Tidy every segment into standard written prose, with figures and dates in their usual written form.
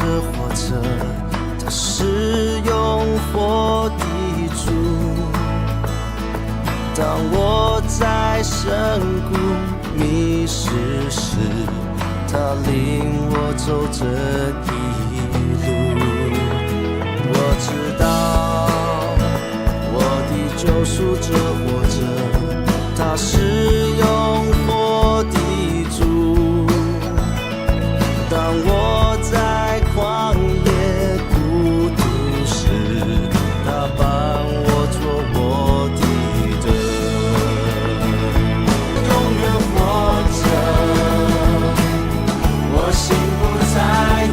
者活著，他是永活的主。當我在深谷迷失時，他領我走這一路。我知道我的救贖者活著，他是永活的主。當我在曠野孤獨時，他伴我做我的燈。永遠活著，我心不再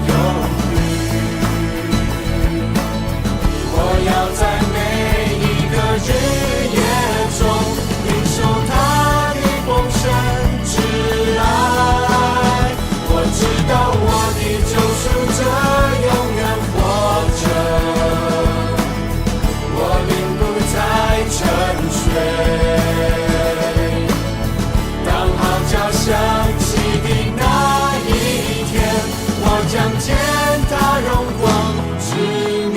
憂慮。我要在每一個日夜中，領受他的豐盛之愛。我知道我的救贖者永遠活著，我靈不再沉睡。當號角響起的那一天，我將見他榮光之面。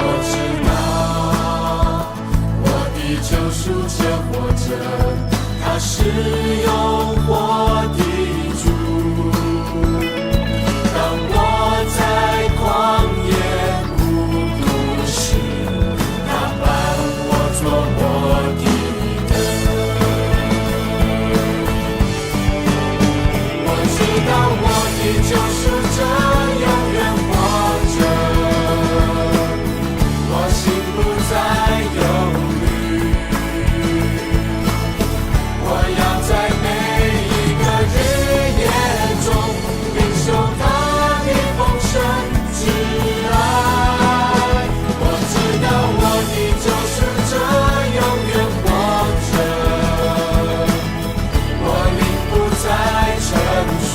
我知道我的救贖者活著，他是永活的主。當我在曠野孤獨時，他伴我做我的燈。我知道我的救贖者永遠活著，我心不再憂慮。我要在每一個日夜中，領受他的豐盛之愛。我知道我的救贖者永遠活著，我靈不再沉睡。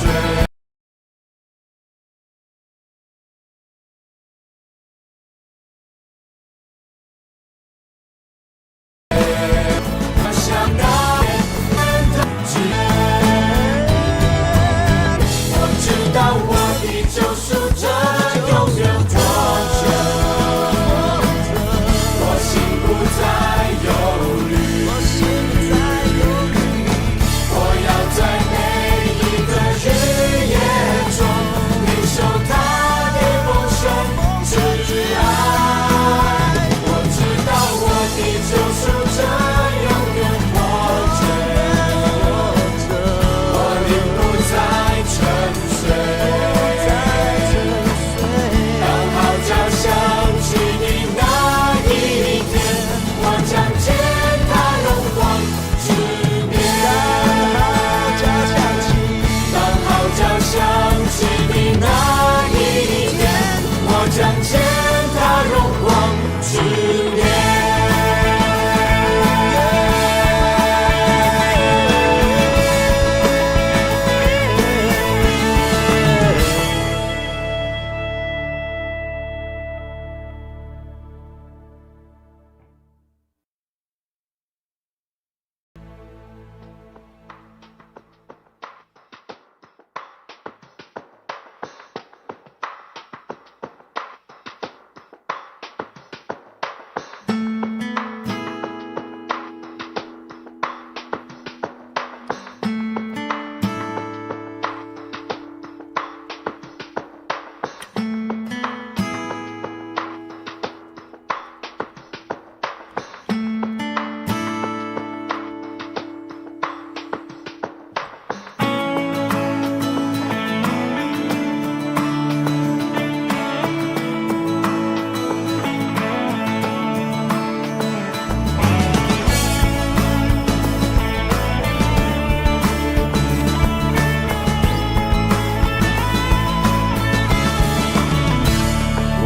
我知道我的救贖者永遠活著，我心不再憂慮。我要在每一個日夜中，領受他的豐盛之愛。我知道我的救贖者永遠活著，我靈不再沉睡。當號角響起的那一天，我將見他榮光之面。當號角響起的那一天，我將見他榮光之面。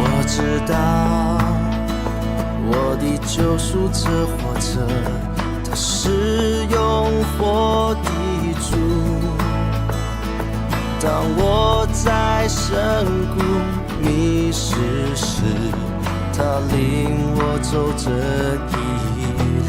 我知道我的救贖者活著，他是永活的主。當我在深谷迷失時，他領我走這一路。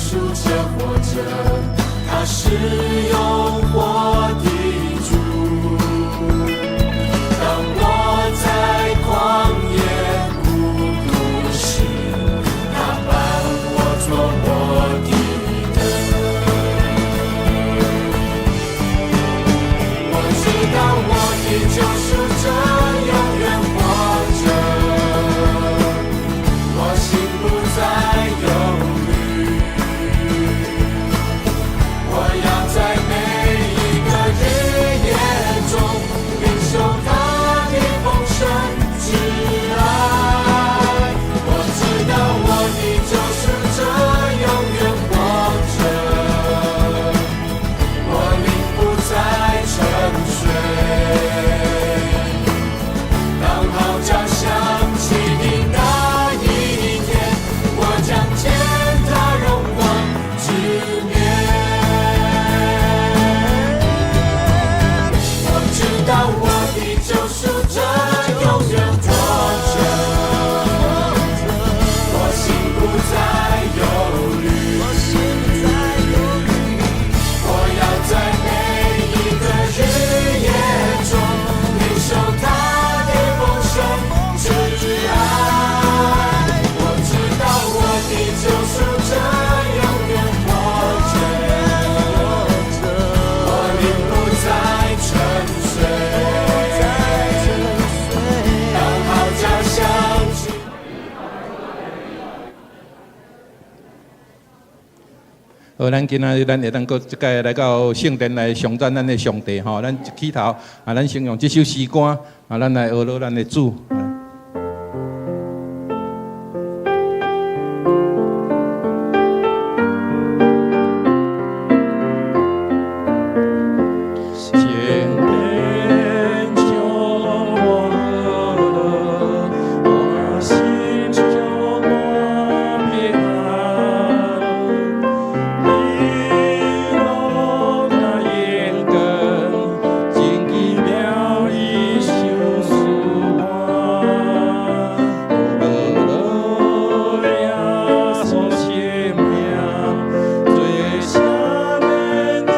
贖者活著，他是永活的主。當我在曠野孤獨時，他伴我做我的燈。我知道我的救贖者永遠活著，我心不再憂慮。我要在每一個日夜中領受他的豐盛之愛。我知道我的救贖者永遠活著，我靈不再沉睡。當號角響起的那一天，我將見他榮光之面。我知道我的救贖者永遠活著，我心不再憂慮。我要在每一個日夜中領受他的豐盛之愛。我知道我的救贖者永遠活著，我靈不再沉睡。當號角響起。好，咱今仔日咱會當閣這擺來到聖殿來頌讚咱的上帝吼。咱一起頭啊，咱先用這首詩歌啊，咱來呵咾咱的主。聖殿充滿喜樂，我心充滿平安。喜樂佮應允，真奇妙伊賞賜我。呵咾耶穌生命，做赦免的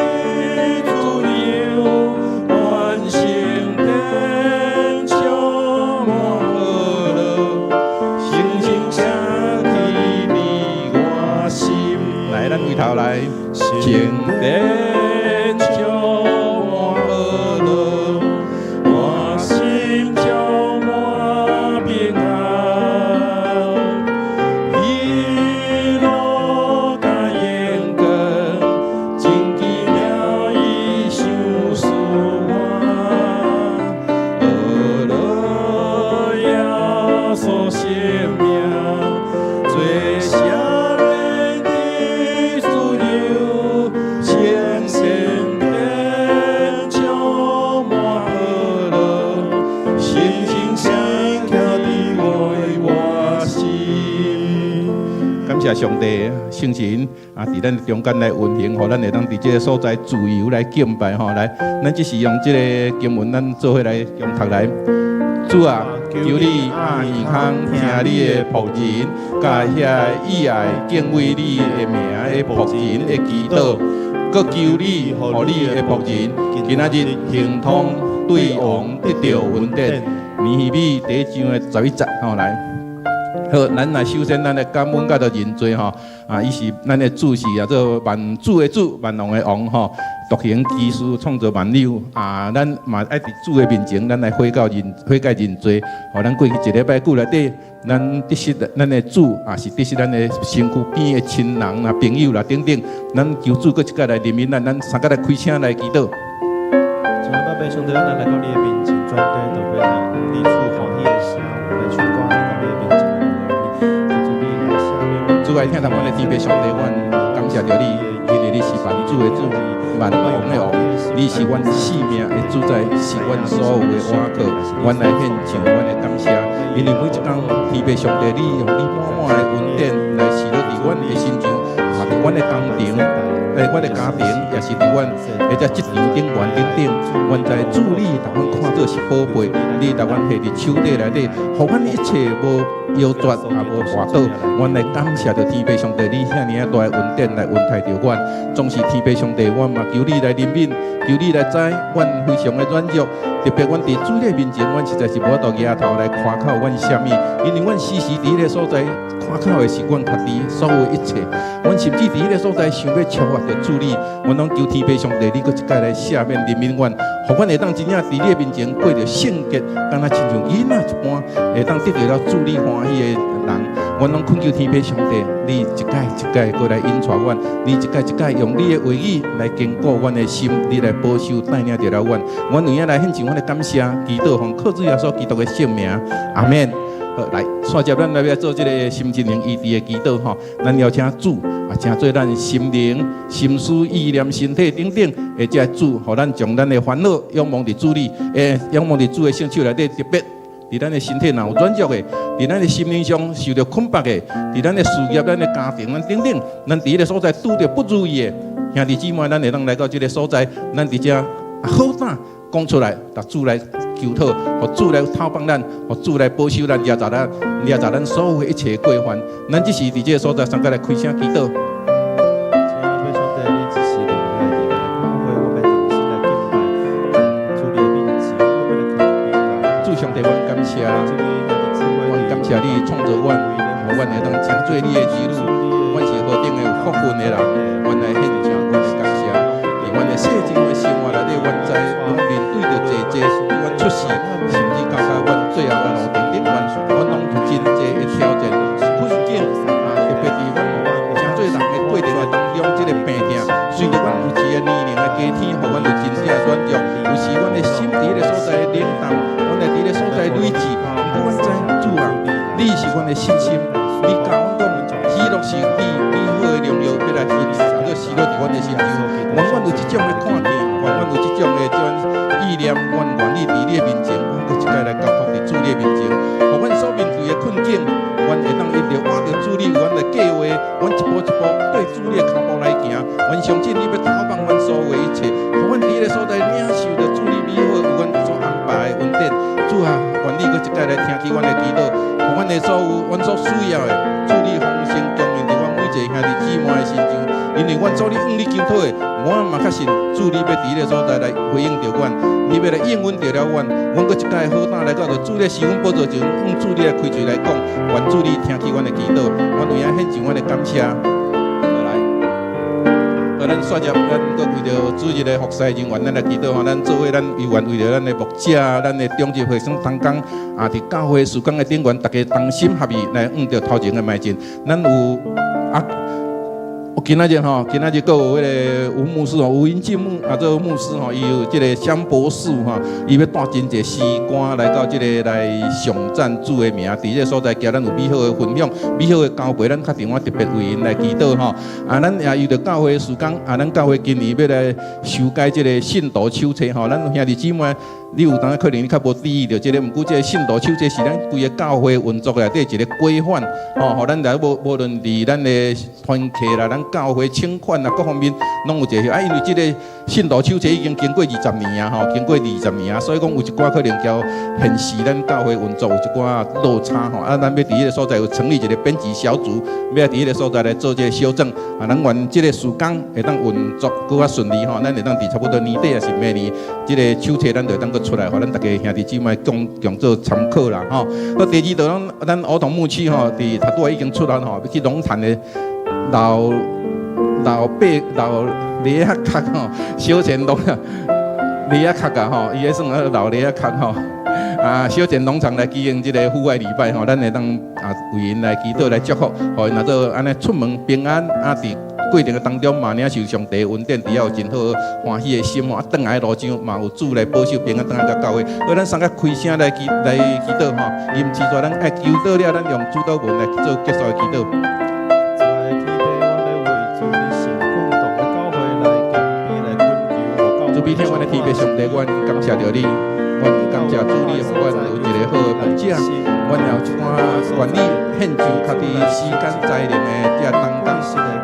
自由，願聖殿充滿喜樂，星星升起佇我心。來，咱回頭來，聖殿充滿喜樂，我心充滿平安。喜樂佮應允，真奇妙伊賞賜我。呵咾耶穌生命，做赦免的自由，聖殿充滿喜樂，星星升起佇我心。感謝上帝聖神啊，佇咱中間來運行，予咱會當佇這个所在自由來敬拜吼。來，咱這是用這个經文，咱做伙來共讀來。主啊，求你掩耳孔聽你的僕人，佮遐倚愛敬畏你的名的僕人的祈禱，閣求你，予你的僕人今仔日亨通對王得著恩典。尼希米第一章的11節吼來。好，咱來首先，咱來感恩佮著認罪吼。啊，伊是咱的主是啊，做萬主的主，萬王的王吼。獨行奇事，創造萬有啊！咱嘛愛佇主的面前，咱來悔改認悔改認罪。予咱過去一禮拜久內底，咱得失咱的主啊，是得失咱的身軀邊的親人啊、朋友啦等等。咱求主閣一擺來憐憫咱，咱三個來開聲來祈禱。主啊，爸上帝，咱來到你的面前，全地都欲來你賜歡喜的聲，來唱歌來到你的面前來求你，求你來赦免阮。主愛聽到阮的天父上帝，阮感謝著你，因為你是萬主的主，萬王的王，你是阮性命的主宰，是阮所有的倚靠。阮來獻上阮的感謝，因為每一工天父上帝，你用你滿滿的恩典來賜落佇阮的身上，嘛佇阮的工場，伫阮的家庭，也是佇阮的這職場頂懸等等，阮知主你予阮看做是寶貝，你予阮下佇手底內底，予阮一切無夭折也無跋倒。阮來感謝著天父上帝，你遐爾仔大的恩典來恩待著阮。總是天父上帝，我嘛求你來憐憫，求你來知阮非常的軟弱，特別阮佇主你面前，阮實在是無法度舉頭來誇口阮啥物，因為阮時時佇彼个所在誇口的是阮家己所有的一切，阮甚至佇彼个所在想欲超越著主你，阮攏求天父上帝，你閣一擺來赦免憐憫阮，予阮會當真正佇你的面前過著聖潔，敢若親像囡仔一般，會當得著了主你歡喜的人。阮攏懇求天父上帝，你一擺一擺過來引帶阮，你一擺一擺用你的話語來堅固阮的心，你來保守帶領著了阮。阮有影來獻上阮的感謝，祈禱奉靠主耶穌基督的聖名，阿們。好，來，煞接咱來欲做這个心身靈醫治的祈禱吼，咱邀請主啊，成做咱心靈、心思、意念、身體等等，會遮主，予咱將咱的煩惱仰望佇主裡，仰望佇主的聖手內底，特別佇咱的身體若有軟弱的，佇咱的心靈上受著捆縛的，佇咱的事業、咱的家庭、咱等等，咱佇彼个所在拄著不如意的兄弟姊妹，咱會當來到這个所在，咱佇遮好膽講出來，共主來求討，予主來透放咱，予主來保守咱，掠雜咱，掠雜咱所有的一切過犯。咱只是佇這个所在，三個來開聲祈禱。親愛的上帝，你這時臨來佇咱的教會，我們同心來敬拜，主你的面前，我們來求主上帝，阮感謝，阮感謝你創造阮，予阮會當成做你的兒女，阮是何等的有福分的人，阮來獻上阮的感謝。佇阮的細種的生活內底，阮知阮面對著濟濟，阮出世，甚至到甲阮最後的路程頂，阮攏有真濟的挑戰、困境啊！特別佇阮成做人的過程的當中，這个病痛，隨著阮有一个年齡的加添，予阮有真正軟弱。有時阮的心佇彼个所在冷淡，阮會佇彼个所在累積。毋過阮知主啊，你是阮的信心，你教阮講喜樂是你美好的榮耀，欲來喜，啊，喜樂佇阮的身上。願阮有這種的看見，願阮有這種的這種意念，阮願意佇你的面前，阮閣一擺來交託佇主你的面前，予阮所面對的困境，阮會當因著倚著主你，阮的計劃，阮一步一步對主你的跤步來行。阮相信你欲透放阮所有的一切，予阮佇彼个所在領受著主你美好為阮所安排的恩典。主啊，願你閣一擺來聽取阮的祈禱，予阮的所有阮所需要的，主你豐盛供應佇阮每一个兄弟姊妹的身上。因為阮做你向你求討的，我嘛確信主你欲佇彼个所在來回應著阮，你欲來應允著了阮。阮閣一擺好膽來到著主的施恩寶座前，向主你來開喙來講，願主你聽取阮的祈禱，阮有影獻上阮的感謝。來，好，咱煞接，咱閣為著主日的服侍人員，咱來祈禱吼。咱做伙，咱猶原為著咱的牧者、咱的長執會生同工，啊，佇教會事工的頂懸，大家同心合意來向著頭前的邁進。咱有啊。今仔日吼，今仔日閣有彼个吳牧師吼，吳英進牧啊，這个牧師吼，伊有這个湘博士吼，伊欲帶真濟詩歌來到這个來頌讚主的名，佇這个所在，今咱有美好的分享，美好的交陪，咱確定我特別為𪜶來祈禱吼。啊，咱也為著教會事工，啊，咱教會今年欲來修改這个信徒手冊吼，咱兄弟姊妹，你有當可能你較無注意著這个，毋過這个信徒手冊是咱規个教會運作內底一个規範，吼，予咱來無論佇咱的團契啦，咱教會請款啊，各方面攏有一个。啊，因為這个信徒手冊已經經過二十年啊，吼，經過二十年啊，所以講有一寡可能較現時咱教會運作有一寡落差吼。啊，咱欲佇彼个所在有成立一个編輯小組，欲佇彼个所在來做這个修正。啊，咱願這个事工會當運作閣較順利吼，咱會當佇差不多年底抑是明年，這个手冊咱就會當閣出來，予咱大家兄弟姊妹共共做參考啦吼。好，第二就咱兒童牧區吼，佇頭拄仔已經出來吼，欲去龍潭的老老伯老犁仔殼吼，小田農犁仔殼啊吼，伊彼算啊老犁仔殼吼。啊，小田農場來舉行這个戶外禮拜吼，咱會當啊為𪜶來祈禱來祝福，予𪜶若做按呢出門平安啊，佇過程的當中嘛領受上帝恩典，佇遐有真好歡喜的心吼。啊，轉來的路上嘛有主來保守平安，轉來到教會。好，咱三個開聲來祈禱吼。伊毋是說咱愛求禱了，咱用主禱文來做結束的祈禱。在天父，我欲為主你聖共同的教會來謙卑來懇求，主比天阮的天父上帝，阮感謝著你，阮感謝主你，予阮有一個好的牧者，阮也有一寡權利獻上家己時間才能的這同工，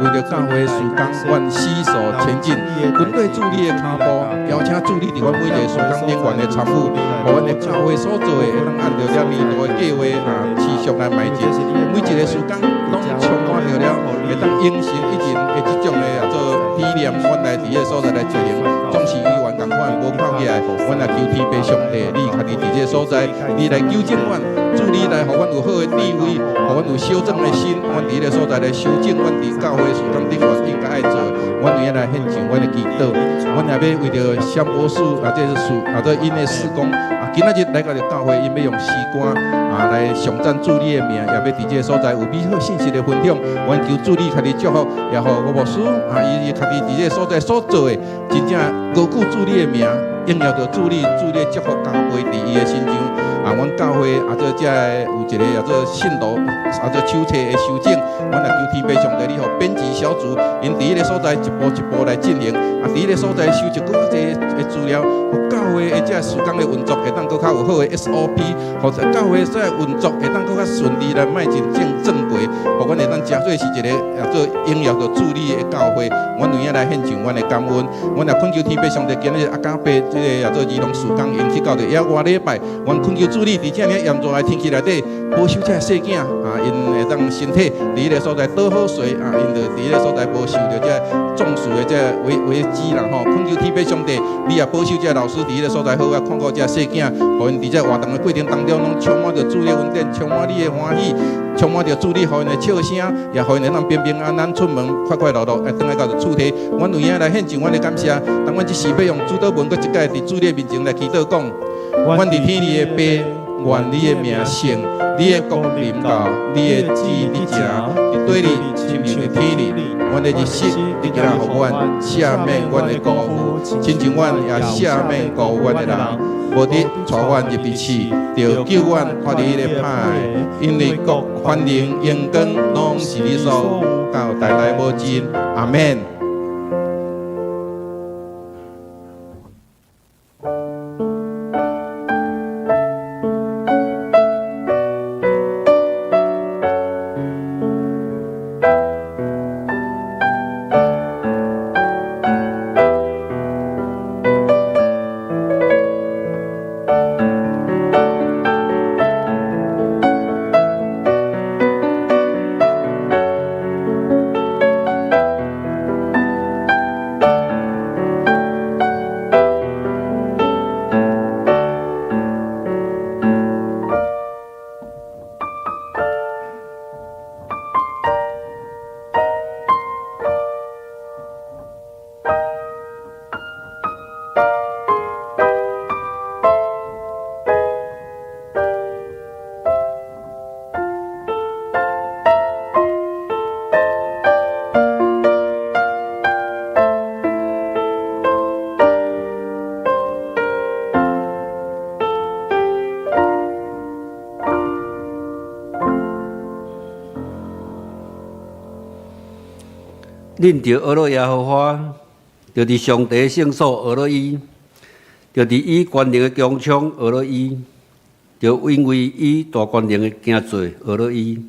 為著教會事工，阮攜手前進，跟綴主你的跤步，邀請主你佇阮每一个事工人員的參與，予阮的教會所做的會當按著這年度的計劃啊，持續來邁進。每一个事工攏充滿著了，會當應承一人的這種的啊做理念，阮來佇這个所在來執行，總是與原仝款無看起來，阮也求天父上帝，你家己佇這个所在，你來糾正阮，主你來予阮有好的智慧，予阮有修正的心，阮佇這个所在來修正阮佇教會事工頂懸應該愛做的，阮有影來獻上阮的祈禱，阮也欲為著蕭博士啊，這是事啊，這𪜶的事工啊，今仔日來到這教會，𪜶欲用詩歌啊來頌讚主你的名，也欲佇這个所在有美好信息的分享。阮求主你家己祝福，也予吳牧師啊，伊家己佇這个所在所做的，真正高舉主你的名，榮耀著主你，主你的祝福加倍佇伊的身上。啊，阮教會啊，做這个有一個啊做信徒啊做手冊的修正，阮也求天父上帝，你予編輯小組，𪜶佇彼个所在一步一步來進行，啊，佇彼个所在收集閣較濟的資料，予教會的這事工的運作會當閣較有好的 SOP，予教會這運作會當閣較順利來邁進正正軌，予阮會當誠做是一個啊做榮耀著主你的教會，阮有影來獻上阮的感恩，阮也懇求天父上帝，今日阿加伯這个啊做兒童事工，𪜶去到著野外禮拜，阮懇求主你佇這爾嚴重的天氣內底，保守這个細囝啊，𪜶會當身體佇彼个所在倒好勢啊，𪜶就佇彼个所在無受著這中暑的這个危機啦吼。懇求天父上帝，你也保守這个老師佇彼个所在好好看顧這个細囝，予𪜶佇這个活動的過程當中，攏充滿著主的恩典，充滿你的歡喜，充滿著主你予𪜶的笑聲，也予𪜶會當平平安安出門，快快樂樂會轉來到厝內。阮有影來獻上阮的感謝，當阮這時欲用主禱文，閣一擺佇主你的面前來祈禱講：阮佇天裡的父，願你的名聖，你的國臨到，你的旨意行，佇地裡親像佇天裡。阮的日食，你今仔予阮，赦免阮的辜負，親像阮也赦免辜負阮的人。無得帶阮入去試，著救阮脫離彼个歹的。因為國、權能、榮光，攏是你所有，到代代無盡。阿們。恁著學樂耶和華，著佇上帝聖所學樂伊，著佇伊權能的穹蒼學樂伊，著因為伊大權能的行做學樂伊，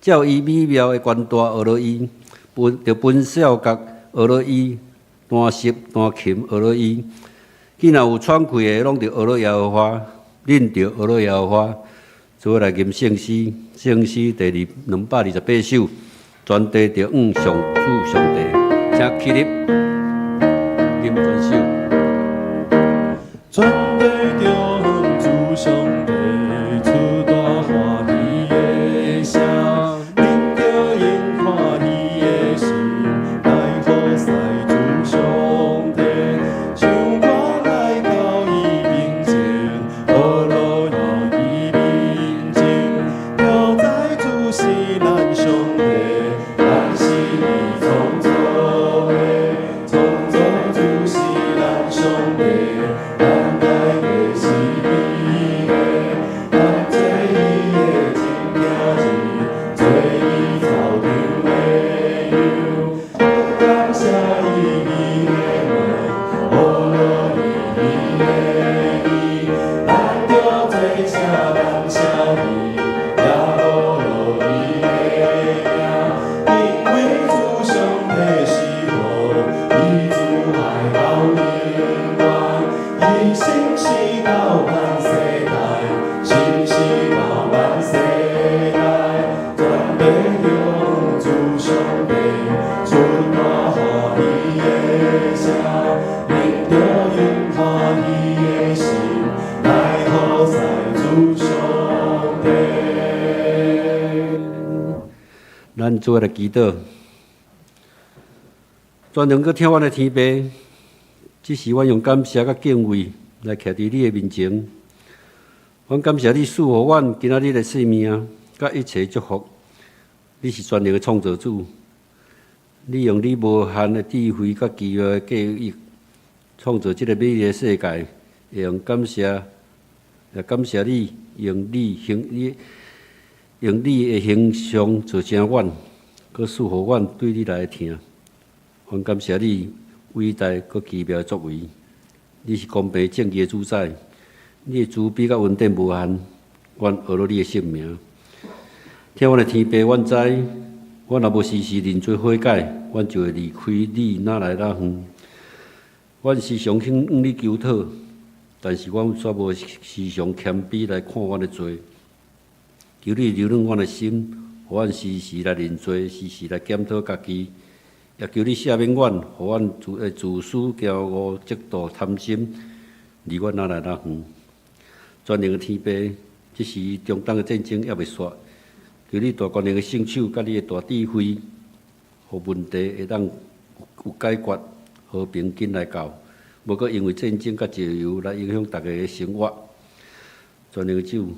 照伊美妙的權大學樂伊，分著分痟角學樂伊，彈瑟彈琴學樂伊。見若有喘氣的，攏著學樂耶和華，恁著學樂耶和華。做伙來吟聖詩，聖詩第二228首。全地著向上主上帝，請起立，吟全首。全地著向主上帝出大歡喜的聲，恁著用歡喜的心來服侍主上帝，唱歌來到伊面前，學樂到伊面前，著知主是咱上帝，咱是伊創造的，創造主是咱上帝，咱大家是伊的，咱做伊的真囝兒，做伊草場的羊，感謝伊美的愛，學樂伊美的義，咱咱做伙來祈禱。全能閣疼阮的天父，這時阮用感謝佮敬畏來徛佇你的面前。阮感謝你賜予阮今仔日的生命，佮一切祝福。你是全能的創造主，你用你無限的智慧佮奇妙的計劃，創造這个美麗的世界。會用感謝，也感謝你用你的形象造成阮，閣賜予阮對你來疼。阮感謝你偉大閣奇妙的作為，你是公平正義的主宰，你的慈悲佮恩典無限，阮阿羅你的聖名。疼阮的天父，阮知，阮若無時時認罪悔改，阮就會離開你，若來若遠。阮時常向你求討，但是阮卻無時常謙卑來看阮的罪。求你柔軟阮的心，予阮時時來認罪，時時來檢討家己。也求你赦免阮，予阮自私、驕傲、嫉妒、貪心，離阮若來若遠。全能的天父，這時中東的戰爭猶未煞，求你大權能的聖手，佮你的大智慧，予問題會當有解決，和平緊來到，無閣因為戰爭佮石油來影響逐家的生活。全能的主，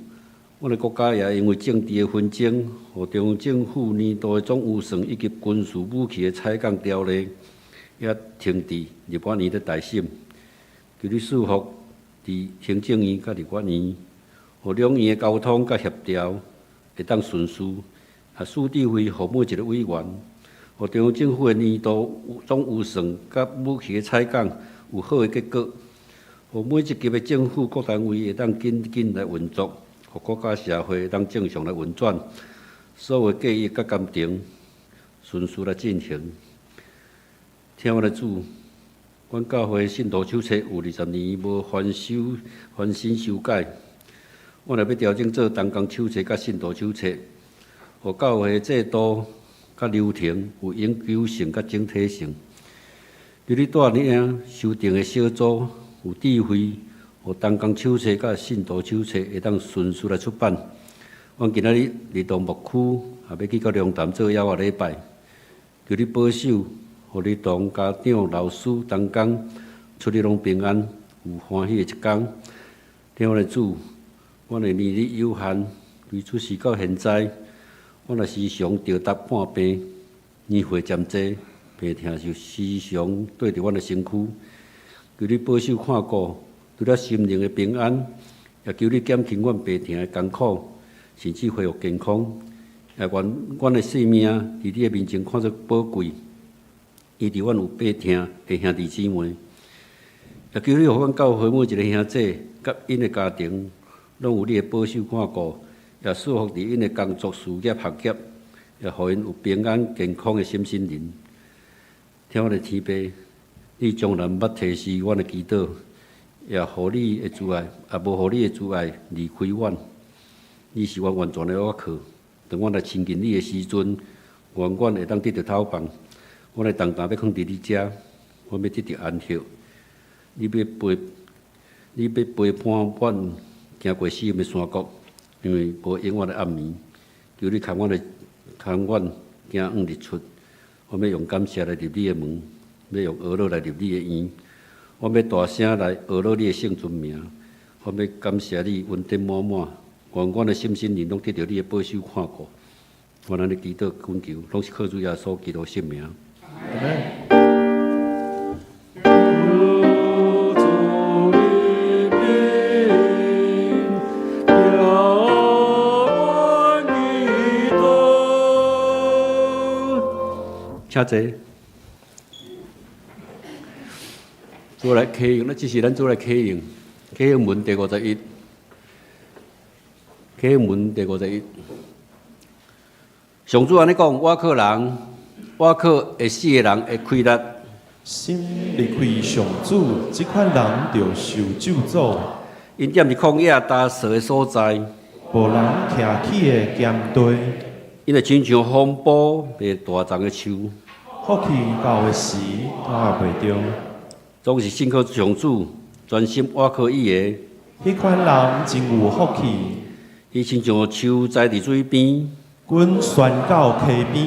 阮的國家也因為政治的紛爭，予中央政府年度的總預算以及軍事武器的採購條例也停佇立法院咧待審。求你賜福佇行政院佮立法院，予兩院的溝通佮協調會當順遂，也賜智慧予每一个委員，予中央政府的年度總預算佮武器的採購有好的結果，予每一級的政府各單位會當緊緊來運作，予國家社會會當正常來運轉，所有計劃佮工程順遂來進行。疼阮的主，阮教會信徒手冊有20年無翻修、翻新修改，阮若欲調整做同工手冊佮信徒手冊，予教會制度佮流程有永久性佮整體性。求你帶領修訂的小組有智慧，予同工手冊佮信徒手冊會當順遂來出版。阮今仔日佇東牧區，也欲去到龍潭做猶仔禮拜，求你保守，予你同家長、老師同工出入攏平安，有歡喜的一工。疼阮的主，阮的年日有限，對出世到現在，阮若時常著踏半病，年歲漸濟，病痛就時常綴佇阮的身軀。求你保守看顧，除了心靈的平安，也求你減輕阮病痛的艱苦，甚至恢復健康。也願阮的性命佇你的面前看作寶貴，醫治阮有病痛的兄弟姊妹。也求你予阮教會每一个兄弟佮𪜶的家庭，攏有你的保守看顧，也賜福佇𪜶的工作、事業、學業，也予𪜶有平安健康的身心靈。疼阮的天父，你從來毋捌提示阮的祈禱，也予你的慈愛，也無予你的慈愛離開阮。你是阮完全的倚靠。當阮來親近你的時陣，願阮會當得著透放。阮的重擔欲囥佇你遮，阮欲得著安息。你欲陪伴阮行過死蔭的山谷，因為無永遠的暗暝。求你牽阮行往日出。我欲用感謝來入你的門，欲用呵咾來入你的院。我欲大聲來呵咾你的聖尊名。我欲感謝你恩典滿滿，願阮的心身靈攏得著你的保守看顧。我按呢祈禱懇求，攏是靠主耶穌基督聖名。阿們。主的名，聽阮祈禱。請坐。做來啟用，這是咱做來啟用，啟用文第51，啟用文第51。上主按呢講，倚靠人，倚靠會死的人的氣力。心離開上主，這款人就受咒詛。𪜶踮佇曠野焦燥的所在，無人徛起的鹹地。𪜶會親像風暴袂斷叢的樹。福氣到的時，拖袂著。總是信靠上主，專心倚靠伊的。彼款人真有福氣。伊親像樹栽佇水邊。阮旋到溪邊，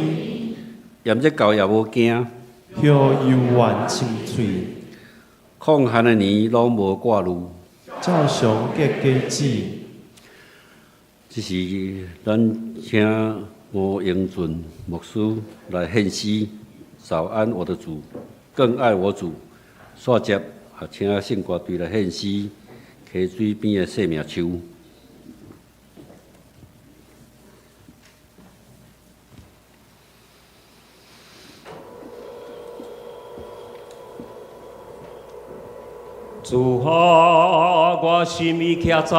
炎熱到也無驚，雨猶原青翠，曠旱的年攏無掛慮。照常結果子。這是咱請吳英俊牧師來獻詩。早安，我的主，更愛我主。煞接啊，請聖歌隊來獻詩。溪水邊的生命樹。主啊，我心已徛在，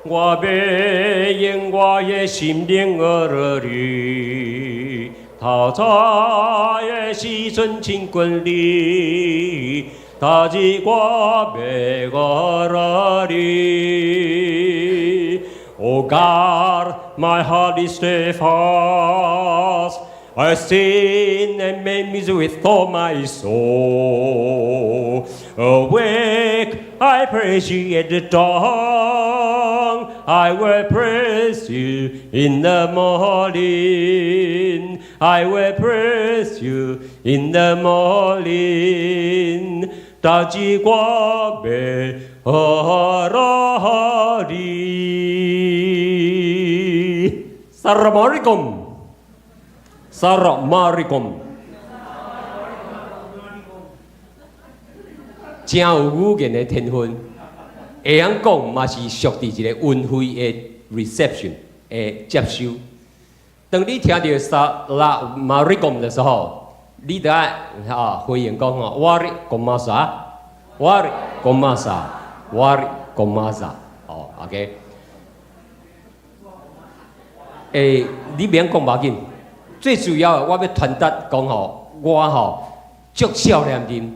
我欲用我的心靈學著你。透早的時陣親近你，逐日我欲學著你。Oh God, my heart is steadfast. I sing and make music with all my soul. Awake, I praise you at the dawn. I will praise you in the morning. I will praise you in the morning. 逐日我欲學著你。Assalamualaikum. Assalamualaikum。真有語言的天分，會曉講嘛是屬佇一個恩惠的 reception 的接收。當你聽著 Assalamualaikum 的時候，你著愛啊回應講吼，Waalaikumsalam，Waalaikumsalam，Waalaikumsalam，哦，OK。欸，你免講無要緊。最主要的，我欲傳達講吼，我吼足少年恁，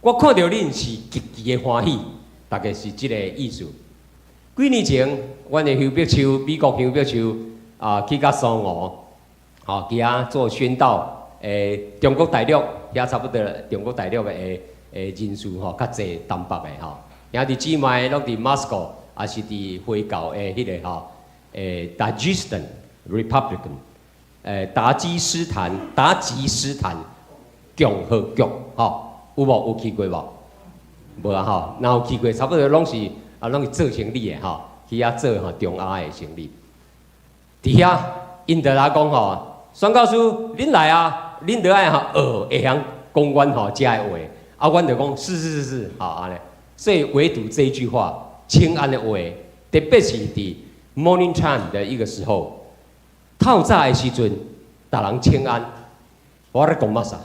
我看著恁是極其的歡喜，大概是這個意思。幾年前，阮的香柏樹，美國香柏樹啊，去甲蘇俄，吼，去遐做宣道。中國大陸遐差不多，中國大陸的人數吼較濟，東北的吼，兄弟姊妹攏佇 Moscow，也是佇回教的彼個吼，Dagestan Republican。達吉斯坦共和國，吼，有無？有去過無？無啊，吼，若有去過，差不多攏是啊，攏是做生意的吼，去遐做吼中亞的生意。佇遐，𪜶就來講吼，宣教師，恁來啊，恁著愛吼學會曉講阮吼遮的話，啊，阮就講是是是是，吼按呢。所以唯獨這一句話，請安的話，特別是佇 morning time 的一個時候。透早的時陣，逐人請安，我咧講乜啥？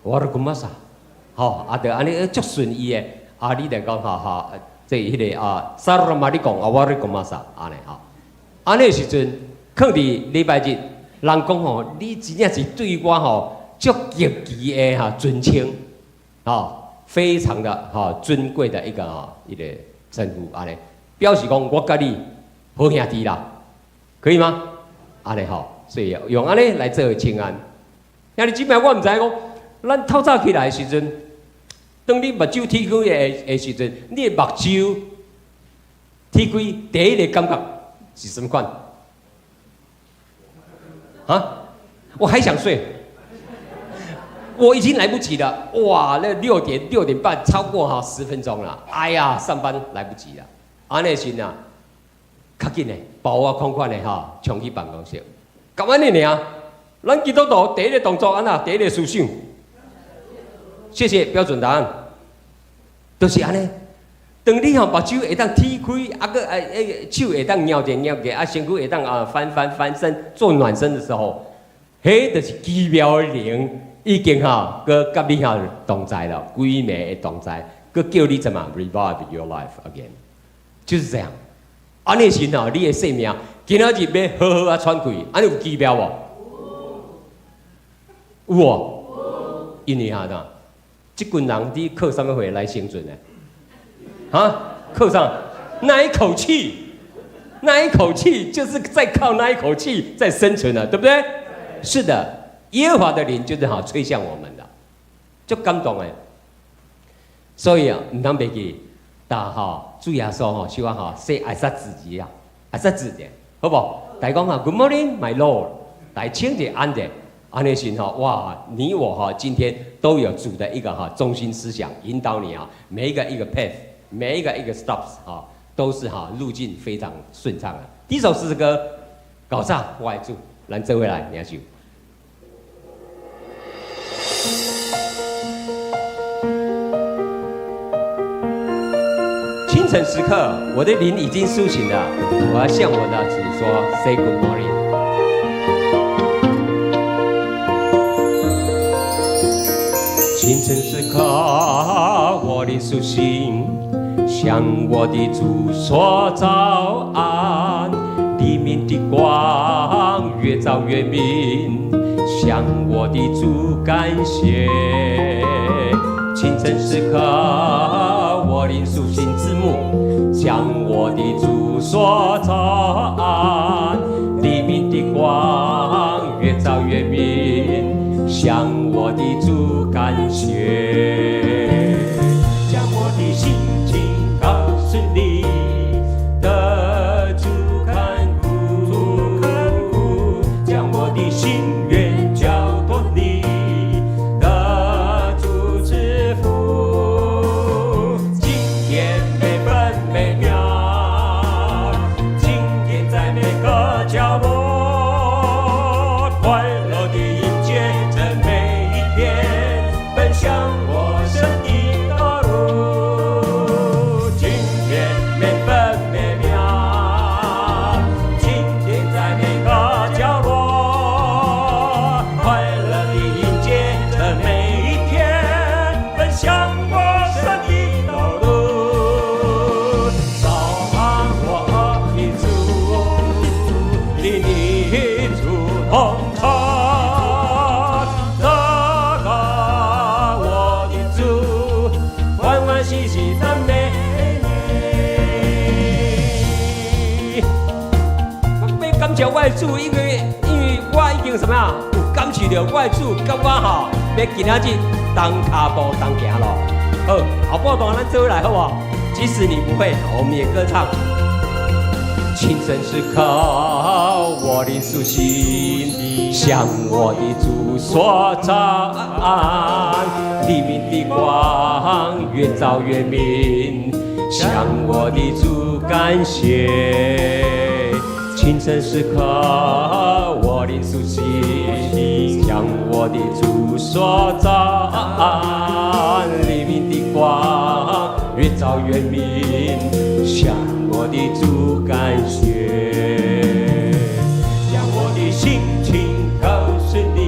我咧講乜啥？吼，啊，就按呢足順意的，啊，你就講吼吼，這彼個啊，Assalamualaikum 啊，我咧講乜啥？按呢吼，按呢時陣，囥佇禮拜日，人講吼，你真正是對我吼足極其的哈尊稱，吼，非常的吼尊貴的一個吼一個稱呼，按呢，表示講我佮你好兄弟啦，可以嗎？按呢吼，所以用按呢來做請安。兄弟姊妹，我毋知影講，咱透早起來的時陣，當你目睭鐵開的時陣，你的目睭鐵開第一個感覺是啥物款？啊？我還想睡，我已經來不及了。哇，那6點6點半，超過哈10分鐘了。哎呀，上班來不及了。按呢時啊。較緊的，包我款款的吼，衝去辦公室。共按呢爾，咱基督徒第一個動作按怎？第一個思想，謝謝標準答案，就是按呢。當你吼目睭會當鐵開，啊閣手會當搖者搖者，啊身軀會當啊翻翻翻身做暖身的時候，彼就是奇妙的靈已經吼，閣佮你吼同在了，規暝的同在，閣叫你怎麼 revive your life again，就是這樣。按呢時吼，你的生命今仔日欲好好啊喘氣，按呢有奇妙無？有無？因為哈吶，這群人佇靠啥物貨來生存的？哈？靠啥？那一口氣，那一口氣就是在靠那一口氣在生存的，對不對？是的，耶和華的靈就是好吹向我們的，足感動的。所以啊，毋通袂記，但吼主耶穌吼，希望吼說愛煞自己啊，愛煞自己，好。好無？大家講啊，Good morning, my Lord，來請者按者，按呢時吼，哇，你我哈今天都有主的一個哈中心思想引導你啊，每一個一個 path，每一個一個 steps 哈，都是哈路徑非常順暢的。第一首詩歌，搞啥？我的主，咱做伙來領受。清晨時刻，我的靈已經甦醒了，我要向我的主說 Say good morning。清晨時刻，我靈甦醒，向我的主說早安。黎明的光越照越明，向我的主感謝。清晨時刻，我靈甦醒之母，向我的主說早安。黎明的光越照越明，向我的主感謝。將我的心情告訴你，得主看顧，將我的心願交託你，得主賜福。今天每分每秒，今天在每個角落，快樂地迎接這每一天，奔向我神的道路。今天每分每秒，今天在每個角落，快樂地迎接這每一天，奔向我神的道路。早安，我的主，與你主同在。早安，我的主，歡歡喜喜讚美你。我欲感謝我的主，因為我已經什麼啊？有感受著我的主，佮我吼，欲今仔日同跤步同行咯。好，後半段咱做伙來好無？即使你不會，我們也歌唱。清晨時刻，我靈甦醒，向我的主說早安。黎明的光越照越明，向我的主感謝。清晨時刻，我靈甦醒，向我的主說早安。黎明的光越照越明，向我的主感謝。將我的心情告訴你，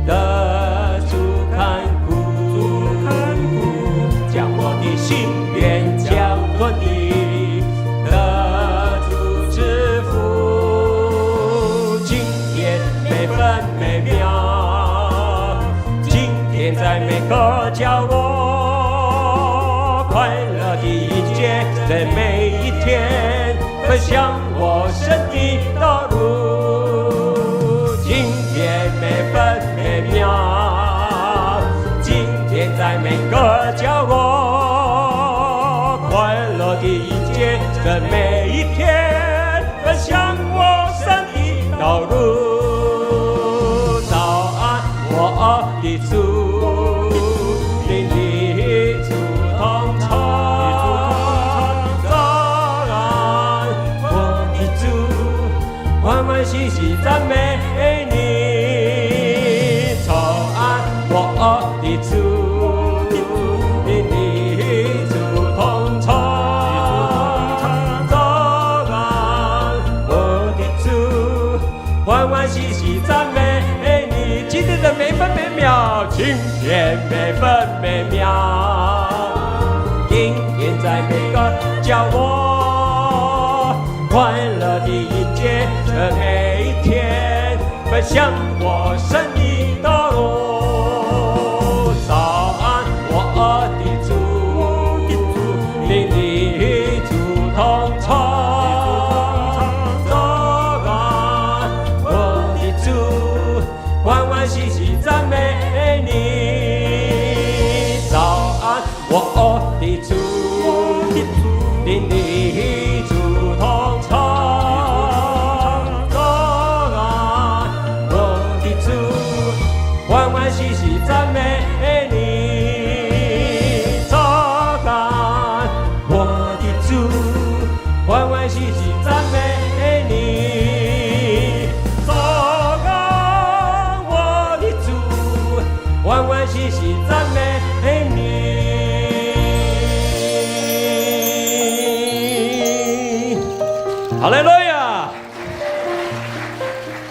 得主看顧，將我的心願交託你，得主賜福。今天每分每秒，今天在每個角落，快樂地迎接這每一天，奔向我神的道路。今天每分每秒，今天在每個角落，快樂地迎接這每一天，奔向我神的道路。早安，我的主，與你主同在。早安，我的主，歡歡喜喜讚美你。早安，我的主，與你主同在。早安，我的主，歡歡喜喜讚美你。今天的每分每秒，今天每分每秒，今天在每個角落，快樂地迎接這每一天，奔向我神的道路。早安，我的主，與你主同在。早安，我的主，歡歡喜喜讚美你。早安，我的主，與你主同在。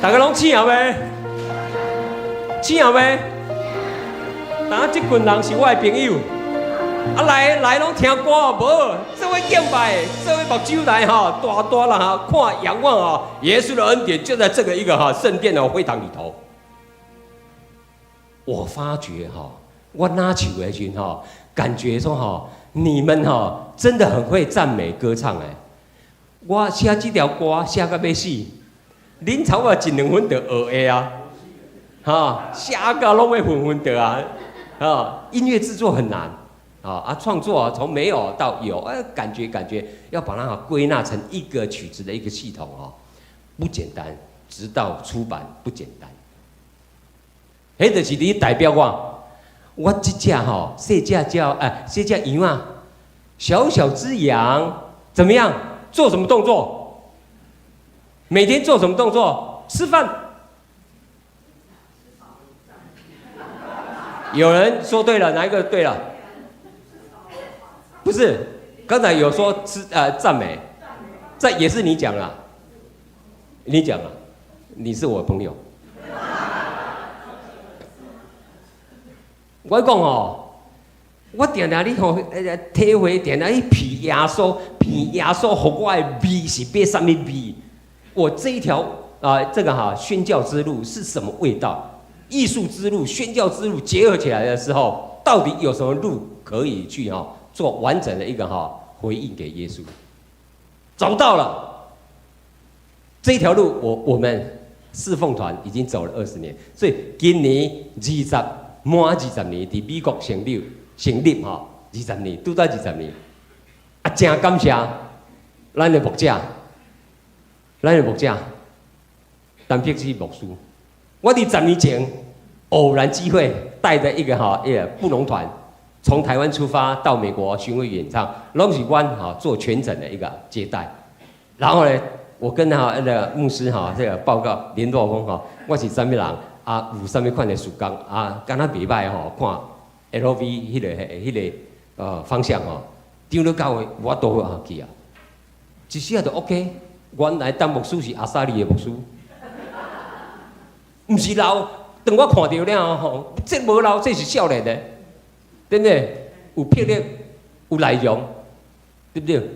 逐家攏醒未？醒未？當這群人是我的朋友，啊來來攏聽歌無？做伙敬拜，做伙目睭來哈，大大啦哈，看仰望啊，耶穌的恩典就在這個一個哈聖殿的會堂裡頭。我發覺哈，我拿唱的時哈，感覺說哈，你們哈真的很會讚美歌唱哎。我寫這條歌寫到欲死，恁差不多一兩分就學會啊，哈，寫到攏欲昏昏著啊，啊，音樂製作很難，啊，創作從沒有到有，哎，感覺要把它歸納成一個曲子的一個系統哦，不簡單，直到出版不簡單。彼就是你代表我，我這隻吼細隻鳥，哎，細隻羊啊，小小隻羊，怎麼樣？做什麼動作？每天做什麼動作？吃飯。有人說對了，哪一個對了？不是，剛才有說吃讚美，這也是你講了，你講了，你是我朋友。我講哦，我定定你吼，體會定定你騙耶穌，騙耶穌，予我的味是變啥物味？我這一條啊，這個哈宣教之路是什麼味道？藝術之路、宣教之路結合起來的時候，到底有什麼路可以去哈做完整的一個哈回應給耶穌？找到了這條路，我們侍奉團已經走了20年，所以今年滿20年，佇美國成立吼，二十年，拄到二十年，啊，真感謝咱的牧者，咱的牧者，陳碧芝牧師，我佇10年前偶然機會帶著一個哈一個布農團，從台灣出發到美國巡迴演唱，攏是阮哈做全程的一個接待，然後呢，我跟他那個牧師哈這個報告聯絡講吼，我是啥物人。啊，有啥物款的事工啊？敢若袂䆀吼，看 LV 彼個方向吼，長老教會我都會去啊。一時仔就 OK。原來當牧師是阿薩利的牧師，毋是老。當我看著了後，這無老，這是少年的，對不對？有魄力，有內容，對不對？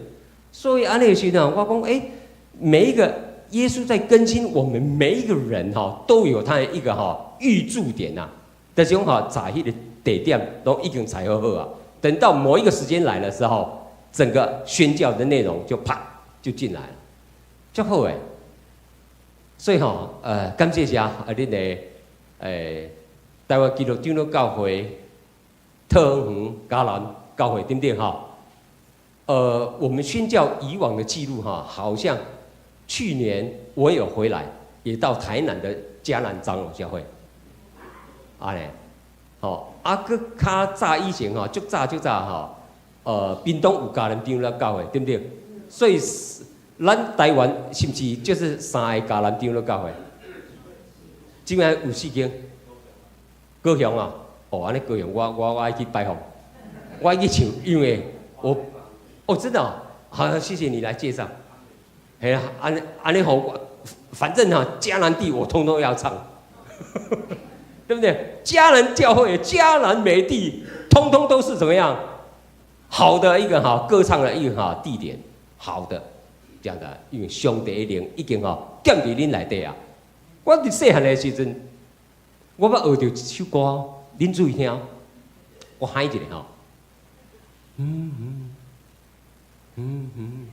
所以按呢時陣，我講欸，每一個。耶穌在更新我們每一個人哈，都有他的一個哈預駐點吶。但是講哈，在彼個地點都已經踩好好啊。等到某一個時間來的時候，整個宣教的內容就啪就進來了，足好誒。所以吼，感謝啥啊？恁的台灣基督長老教會、桃園嘉南教會對不對哈？我們宣教以往的記錄哈，好像。去年我有回來，也到台南的嘉南長老教會，啊咧，吼，啊，閣較早以前吼，足早足早吼，屏東有嘉南長老教會，對不對？所以咱台灣是毋是就是三個嘉南長老教會？這擺有四間，高雄啊，哦，按呢高雄我愛去拜訪，我愛去唱，因為我，哦，真的哦，好，謝謝你來介紹。嘿啊，按按呢好，反正哈，迦南地我通通要唱，對不對？迦南教會、迦南美地，通通都是怎麼樣？好的一個哈歌唱的一個哈地點，好的這樣的，因為上帝的靈已經哈踮佇恁內底啊。我佇細漢的時陣，我捌學著一首歌，恁注意聽，我喊一下吼。嗯嗯嗯嗯。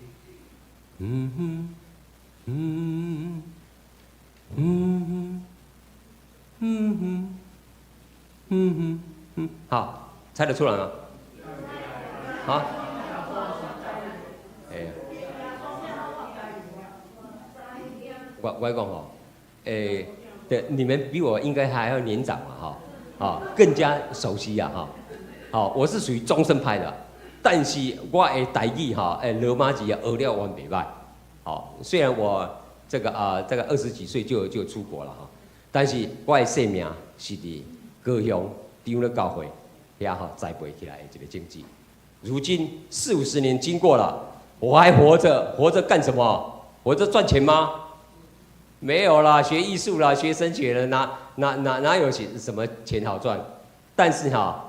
嗯哼，嗯哼，嗯哼，嗯哼，嗯哼，嗯，好，猜得出來嗎？好，欸，我講吼，欸，對，你們比我應該還要年長嘛，哈，啊，更加熟悉啊，哈，好，我是屬於終身派的。但是我的台語哈，羅馬字啊，學了完袂歹。好，雖然我這個啊，這個20幾歲就出國了哈，但是我的生命是佇高雄長老教會遐吼栽培起來的一個種子。如今四五十年經過了，我還活着，活着幹什麼？活着賺錢嗎？沒有啦，學藝術啦，學神學的，哪有錢什麼錢好賺？但是哈，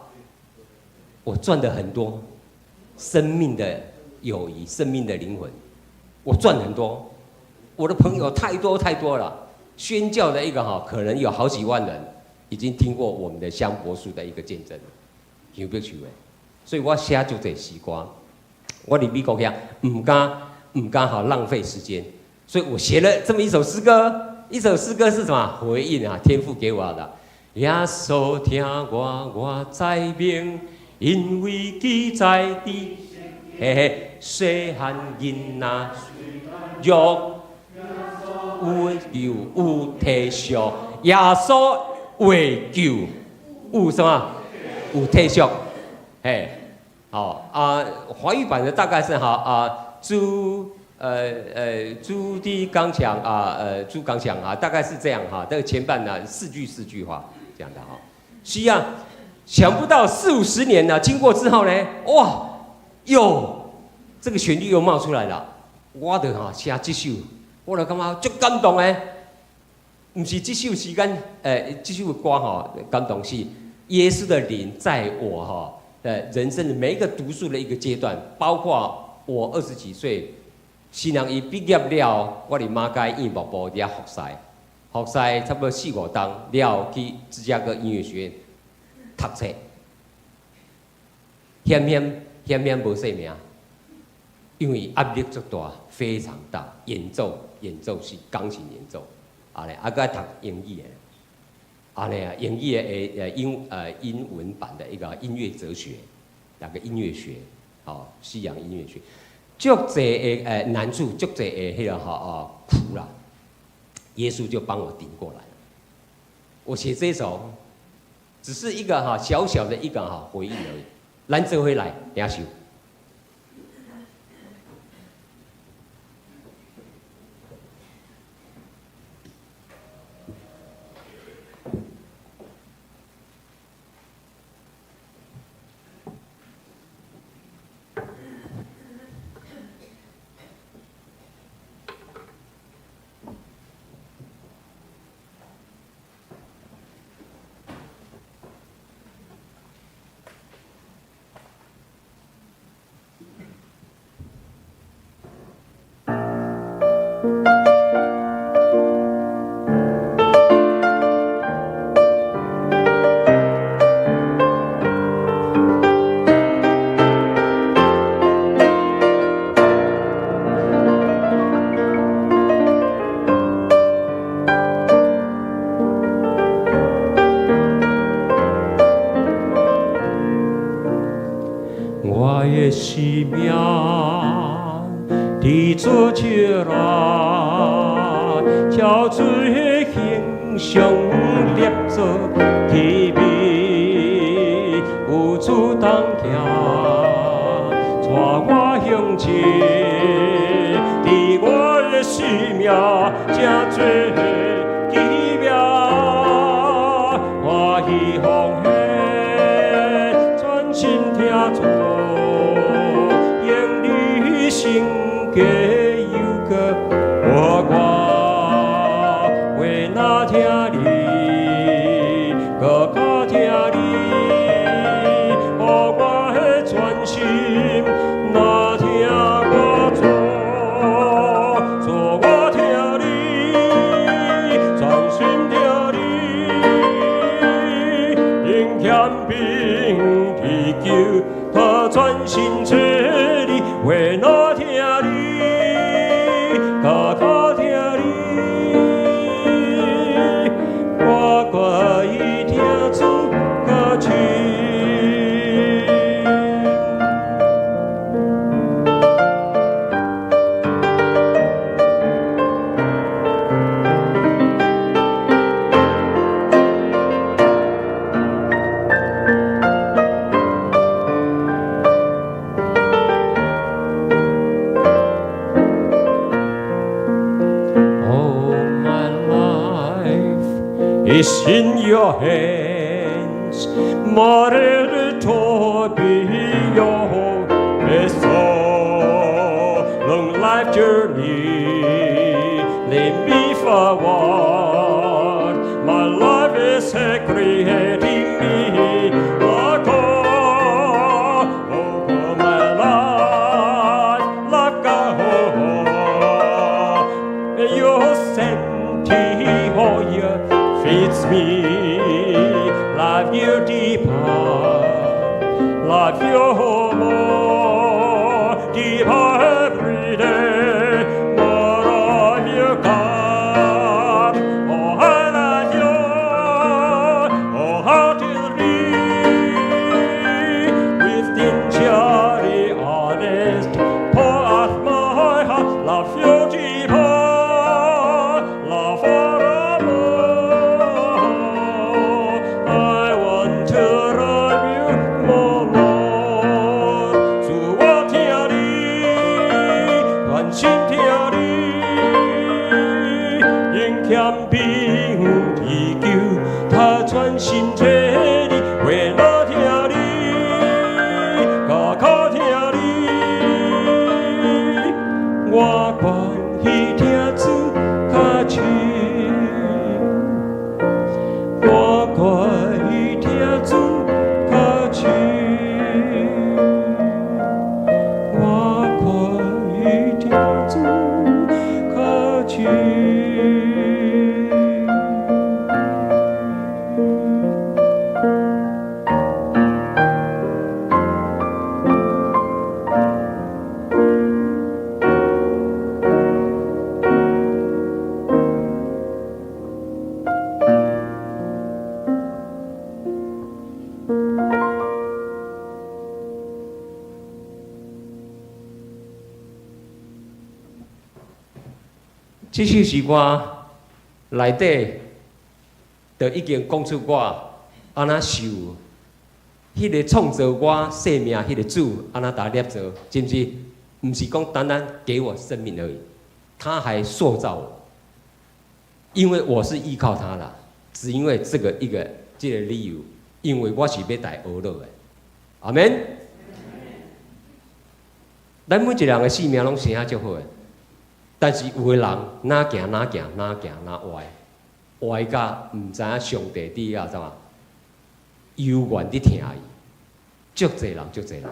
我賺的很多，生命的友誼，生命的靈魂，我賺很多。我的朋友太多太多了，宣教的一個哈，可能有好幾萬人已經聽過我們的香柏樹的一個見證，有沒有趣味？所以我寫足濟詩歌，我佇美國遐毋敢好浪費時間，所以我寫了這麼一首詩歌，一首詩歌是什麼？回應啊，天父給我的。耶穌聽我，我知明，因為記載佇，嘿嘿，細漢囡仔若有救有體恤，耶穌話救有什麼？有體恤，嘿，好啊。華語版的大概是哈啊，主的剛強啊，主剛強啊，大概是這樣哈。這個前半呢四句四句話這樣的哈。是啊，想不到四五十年呢，經過之後呢，哇，又這個旋律又冒出來了。我就哈寫這首。我就感覺足感動的，毋是這首時間，這首歌吼感動是耶穌的靈在我哈的人生的每一個讀書的一個階段，包括我20幾歲，新娘伊畢業了，我佇馬偕院牧部遐服侍，服侍差不多四五冬了，去芝加哥音樂學院讀冊，險險險險無性命，因為壓力足大，非常大，演奏。演奏是鋼琴演奏，啊咧，啊閣愛讀英語的，啊咧啊，英語的英文版的一個音樂哲學，兩個音樂學，哦，西洋音樂學，足濟的難處，足濟的彼個吼哦苦啦，耶穌就幫我頂過來了。我寫這首，只是一個哈小小的一個哈回應而已。咱做伙來領受。我的生命伫主手內，超出的形象立做器皿，有主同行，帶我向前，佇我的生命成做奇妙，歡喜奉獻，專心聽主，用你性格又閣活我，話若聽你，閣較聽你，予我的專心，若聽我主，主我聽你，專心聽你，用謙貧祈求，他專心揣你，話若聽你，較較聽你，我決意聽主較深。All my life is in your hands, Mother to be your vessel. Long life journey, lead me forward. Creating me. The call over my life, like a your senti oil fits me. Love you deeper, love you more, deeper every day. More of you, God. Oh, I love you. Oh, how to live with sincerely honest. Pour out my heart, love you deeper, love forevermore. I want to love you more, Lord. 主我疼你，全心疼你，用謙卑祈求，他全心找你，話若疼你，較較疼你，我願意疼主較深，我願意疼主較深，我願意疼主較深。這首詩歌內底，就已經講出我按怎受彼个創造我生命彼个主按怎共捏造，是毋是？毋是講單單給我生命而已，他還塑造我，因為我是依靠他啦。只因為這個一個這個理由，因為我是欲來學落的，阿們。咱每一個人的生命攏生啊足好的，但是有的人哪行哪行哪行哪歪，歪甲毋知影上帝佇遐怎啊，猶原佇疼伊，足濟人足濟人，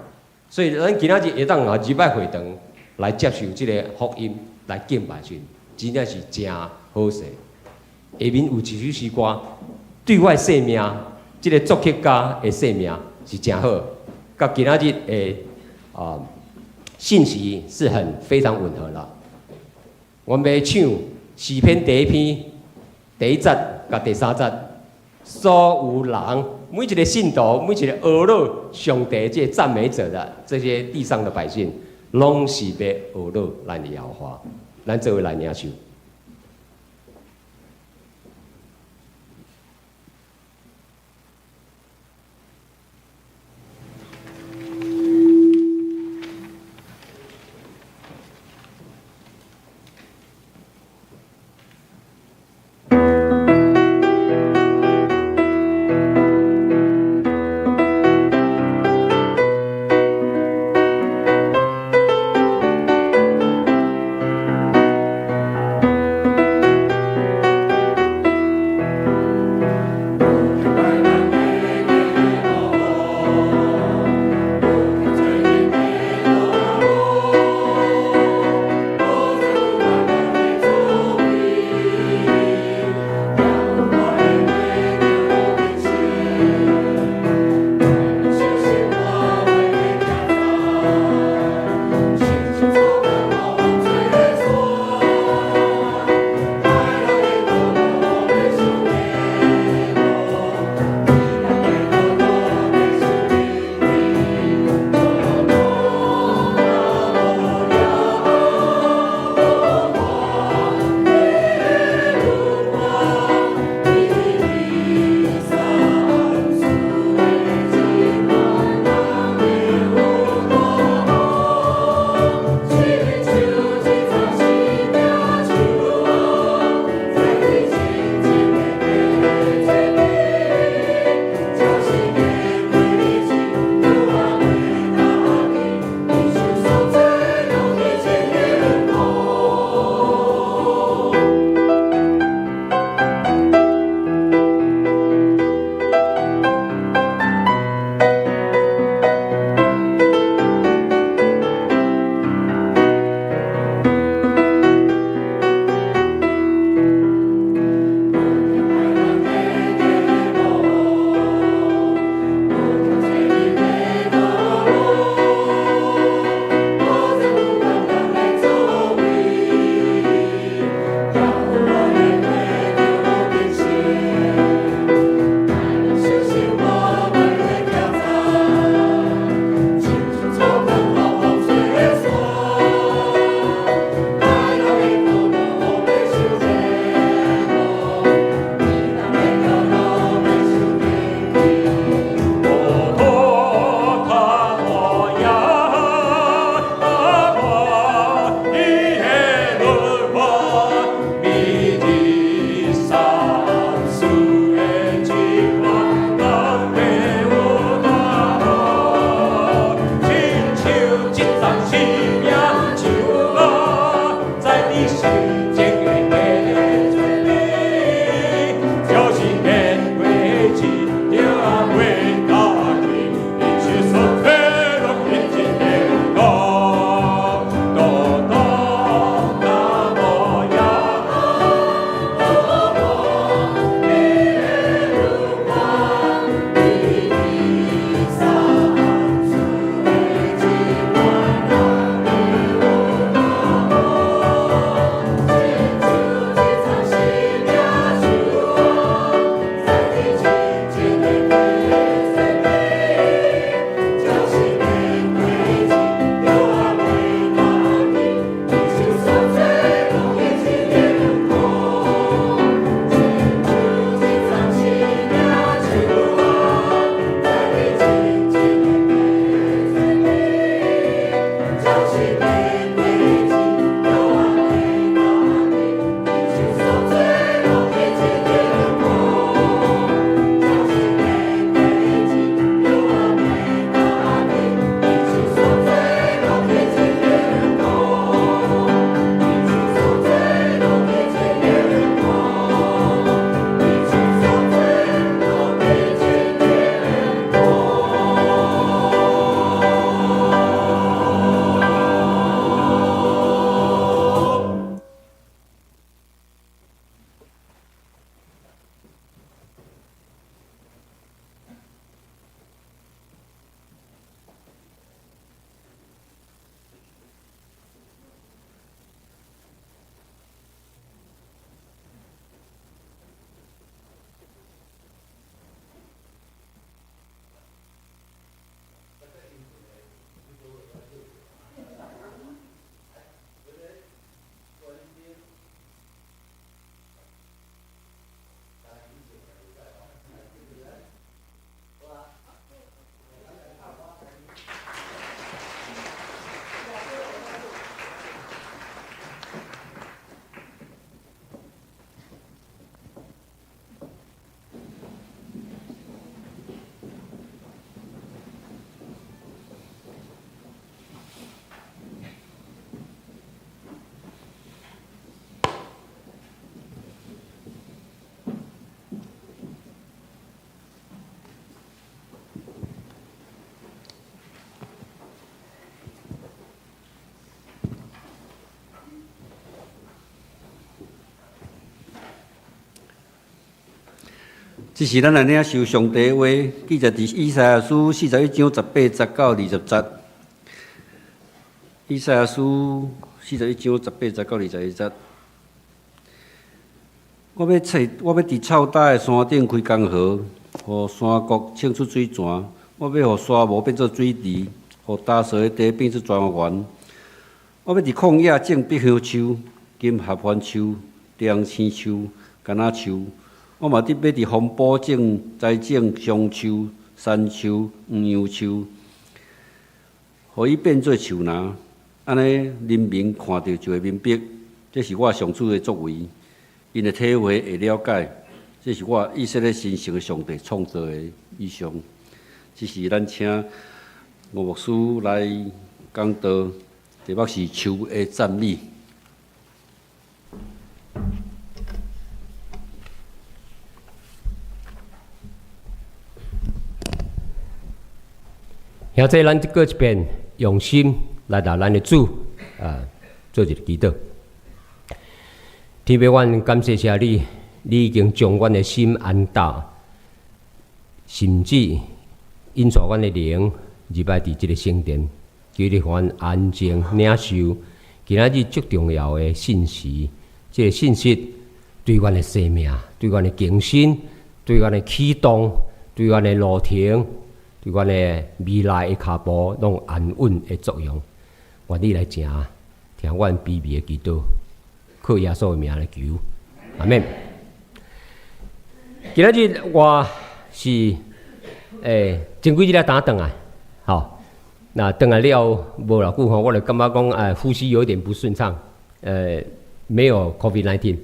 所以咱今仔日會當啊入來會堂來接受這个福音來敬拜神，真正是誠好勢。下面有一首詩歌，對我的生命，這个作曲家的生命是誠好，佮今仔日的啊信息是很非常吻合啦。我們欲唱詩篇第一篇第一節佮第三節，所有人每一个信徒，每一个學落上帝這個讚美者的這些地上的百姓，攏是欲學落咱的耶和華，咱做伙來領受。這是咱來領受上帝的話，記載佇以賽亞書41章18節到20節。以賽亞書41章18節到21節。我欲佇臭焦的山頂開江河，予山谷衝出水泉。我欲予沙漠變做水池，予乾燥的地變做莊園。我欲佇曠野種碧香樹、金合歡樹、冬青樹、柑仔樹。我嘛欲佇荒埔種栽種松樹、杉樹、黃楊樹，予伊變做樹林。按呢，人民看著就會明白，這是我上主的作為，𪜶會體會會了解，這是我以色列神聖的上帝創造的異象。這是咱請吳牧師來講道，題目是樹的讚美。兄弟，咱閣一遍用心來到咱的主啊，做一个祈禱。天父，阮感謝謝你，你已經將阮的心安搭，甚至引帶阮的靈入來佇這个聖殿，求你予阮安靜領受今仔日足重要的信息。這个信息對阮的生命、對阮的更新、對阮的啟動、對阮的路程、對阮的未來的跤步，攏有安穩的作用。願你來聽，聽阮卑微的祈禱，靠耶穌的名來求，阿們。今仔日我是前幾日才轉來，吼，那轉來了無偌久吼，我就感覺講，呼吸有點不順暢，沒有 COVID-19，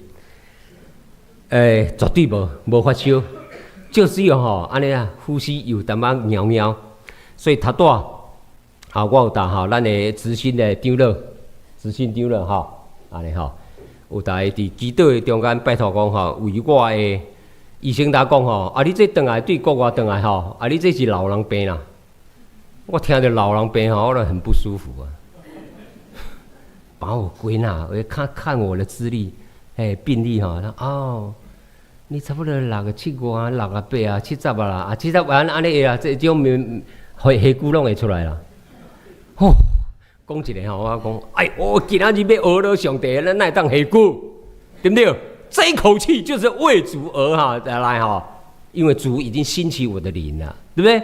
絕對無發燒，就是吼，按呢啊，呼吸有淡薄蟯蟯，所以頭拄啊，我有搭吼，咱的執行的長老，執行長老吼，按呢吼，有逐伊佇祈禱的中間拜託講吼，為我的醫生甲我講吼，啊，你這轉來對國外轉來吼，啊，你這是老人病啦。我聽著老人病吼，我就很不舒服啊。把我歸納，我看看我的資歷，病歷吼，哦，你差不多六個七外，六啊八啊，七十啊啦，啊七十按按呢會啦，這種面血骨攏會出來啦。吼，講一个吼，我講，哎，我今仔日欲學了上帝，咱哪會當下骨，對毋對？這一口氣就是為主而哈來哈，因為主已經興起我的靈了，對不對？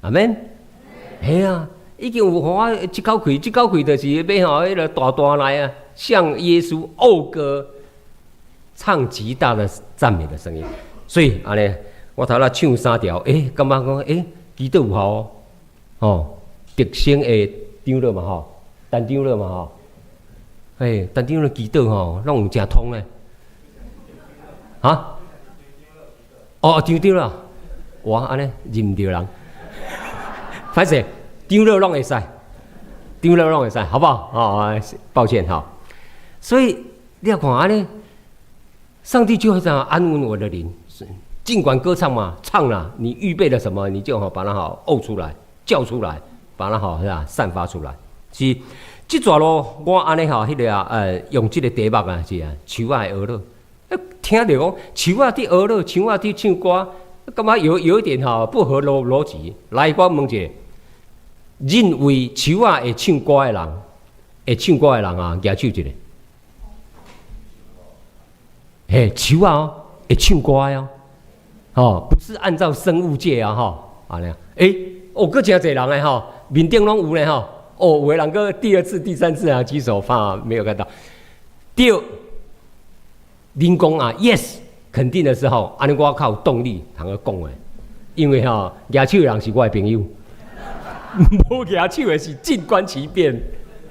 阿們，嘿啊，已經有予我這口氣，這口氣就是欲吼，彼个大大來啊，向耶穌謳歌，唱極大的讚美的聲音。所以按呢，我頭先唱三條，感覺講，祈禱有效哦，吼，特生的長老嘛吼，陳長老嘛吼，陳長老祈禱吼，攏有誠通的。哈？哦，張長老，哇，按呢認毋著人，歹勢，長老攏會使，長老攏會使，好不好？哦，抱歉哈。所以你要看按呢，上帝就會這樣安穩我的靈。儘管歌唱嘛，唱啦，你預備了什麼，你就好把它好嘔出來，叫出來，把它好是吧？散發出來。是，這逝路我按呢吼，彼个啊，用這个題目啊，是啊，樹仔的哀樂。聽著講樹仔佇哀樂，樹仔佇唱歌，感覺有一點吼不合邏輯。來，我問一下，認為樹仔會唱歌的人，會唱歌的人啊，舉手一下。嘿，樹仔哦，會唱歌哦，吼，不是按照生物界啊，吼，按呢，哦，閣誠濟人的吼，面頂攏有咧吼，哦，有的人閣第二次、第三次啊舉手，怕沒有看到。對。恁講啊，yes，肯定的時候，按呢我較有動力通去講的，因為吼舉手的人是我的朋友，無舉手的是靜觀其變，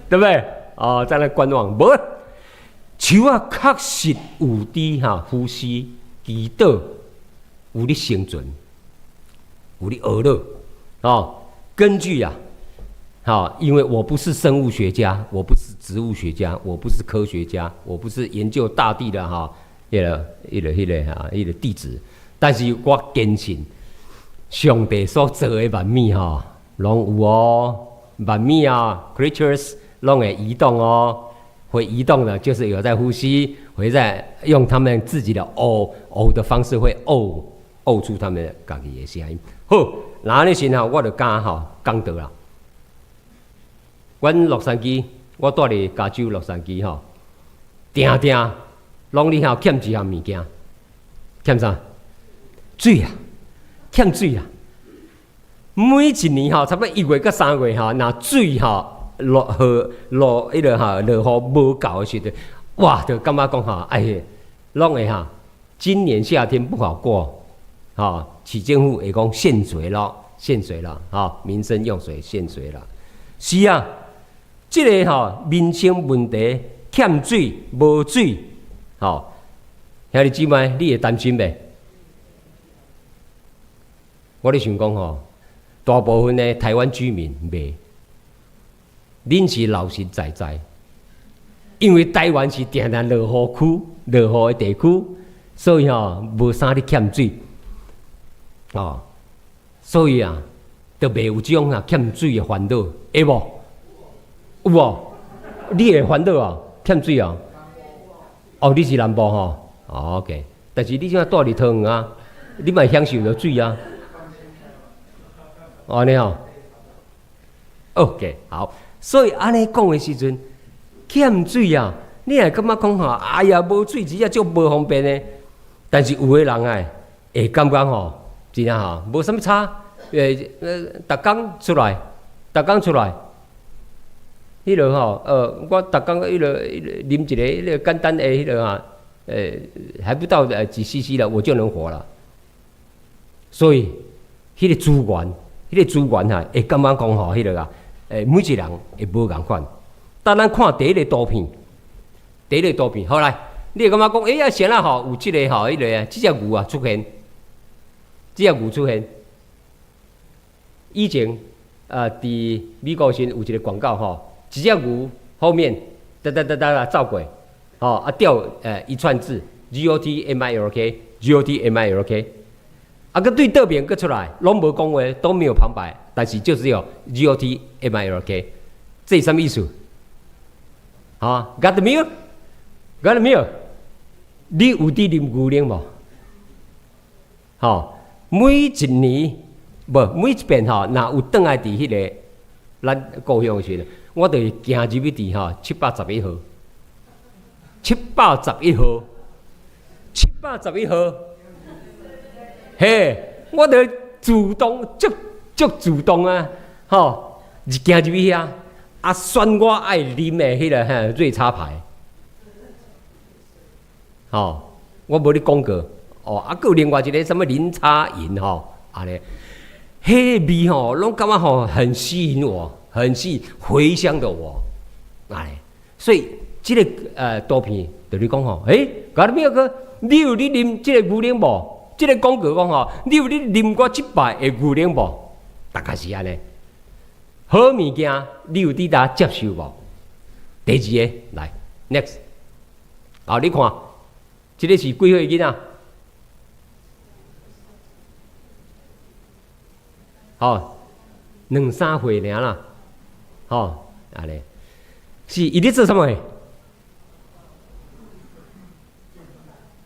對不對？哦，在那觀望，無樹仔確實有佇哈呼吸、祈禱，有咧生存，有咧哀樂，哦，根據啊，好，因為我不是生物學家，我不是植物學家，我不是科學家，我不是研究大地的哈，彼個地質，但是我堅信上帝所造的萬物吼，攏有哦，萬物啊，creatures 攏會移動哦，會移動的，就是有在呼吸，會在用他們自己的嘔嘔的方式會嘔嘔出他們家己的聲音。好，若按呢時吼，我就敢吼講道啦。阮洛杉磯，我住佇加州洛杉磯吼，定定攏咧吼欠一項物件，欠啥？水啊，欠水啊！每一年吼，差不多1月佮3月吼，若水吼落雨落彼个吼落雨無夠的時陣，哇，就感覺講吼，哎呀，攏會哈，今年夏天不好過，吼，市政府會講限水咯，限水啦，吼，民生用水限水啦。是啊，這个吼民生問題欠水無水，吼，兄弟姊妹，你會擔心袂？我咧想講吼，大部分的台灣居民袂，恁是老實在在，因為台灣是定定落雨區、落雨的地區，所以吼無啥咧欠水，哦，所以啊，就袂有這種啊欠水的煩惱，會無？有無？你會煩惱啊？欠水啊？哦，你是南部吼？哦，OK，但是你這馬住佇桃園啊，你嘛會享受著水啊？按呢吼，OK，好，所以按呢講的時陣，欠水啊，你會感覺講吼，哎呀，無水真正足無方便的。但是有的人哎，會感覺吼，真正吼，無啥物差，逐工出來，逐工出來，彼個吼，我逐工彼個啉一個彼個簡單的彼個哈，還不到幾 CC 了，我就能活了。所以，彼個資源。彼個資源哈，會感覺講吼，彼個啊，每一個人會無仝款。當咱看第一個圖片，第一個圖片，好來，你會感覺講，欸，啊，啥啦吼，有這個吼，彼個啊，這隻牛啊出現，這隻牛出現。以前啊，佇美國時有一個廣告吼，一隻牛後面噠噠噠噠走過，吼啊掉一串字，G O T M I L K，G O T M I L K。啊，閣對倒面閣出來，攏無講話，都沒有旁白，但是就是有 G O T M I L K，這是啥物意思？啊，Got milk？Got milk？你有佇啉牛奶無？吼，每一年無每一遍吼，若有轉來佇彼个咱故鄉的時陣，我就會行入去佇吼711號，七百十一號，七百十一號。嘿，我就主動，足足主動啊，吼，一行入去遐，啊，選我愛啉的彼个哈瑞叉牌，吼，我無咧廣告，哦，啊，閣有另外一個啥物林差銀吼，按呢，彼个味吼，攏感覺吼很吸引我，很吸引回鄉的我，按呢，所以這个圖片就咧講吼，欸，甲你表哥，你有咧啉這個牛奶無？這個廣告講吼，你有咧啉過這擺的牛奶無？大概是按呢。好物件，你有佇呾接受無？第二个來，next，好，你看，這个是幾歲囡仔？吼，兩三歲爾啦，吼，按呢，是伊咧做啥物？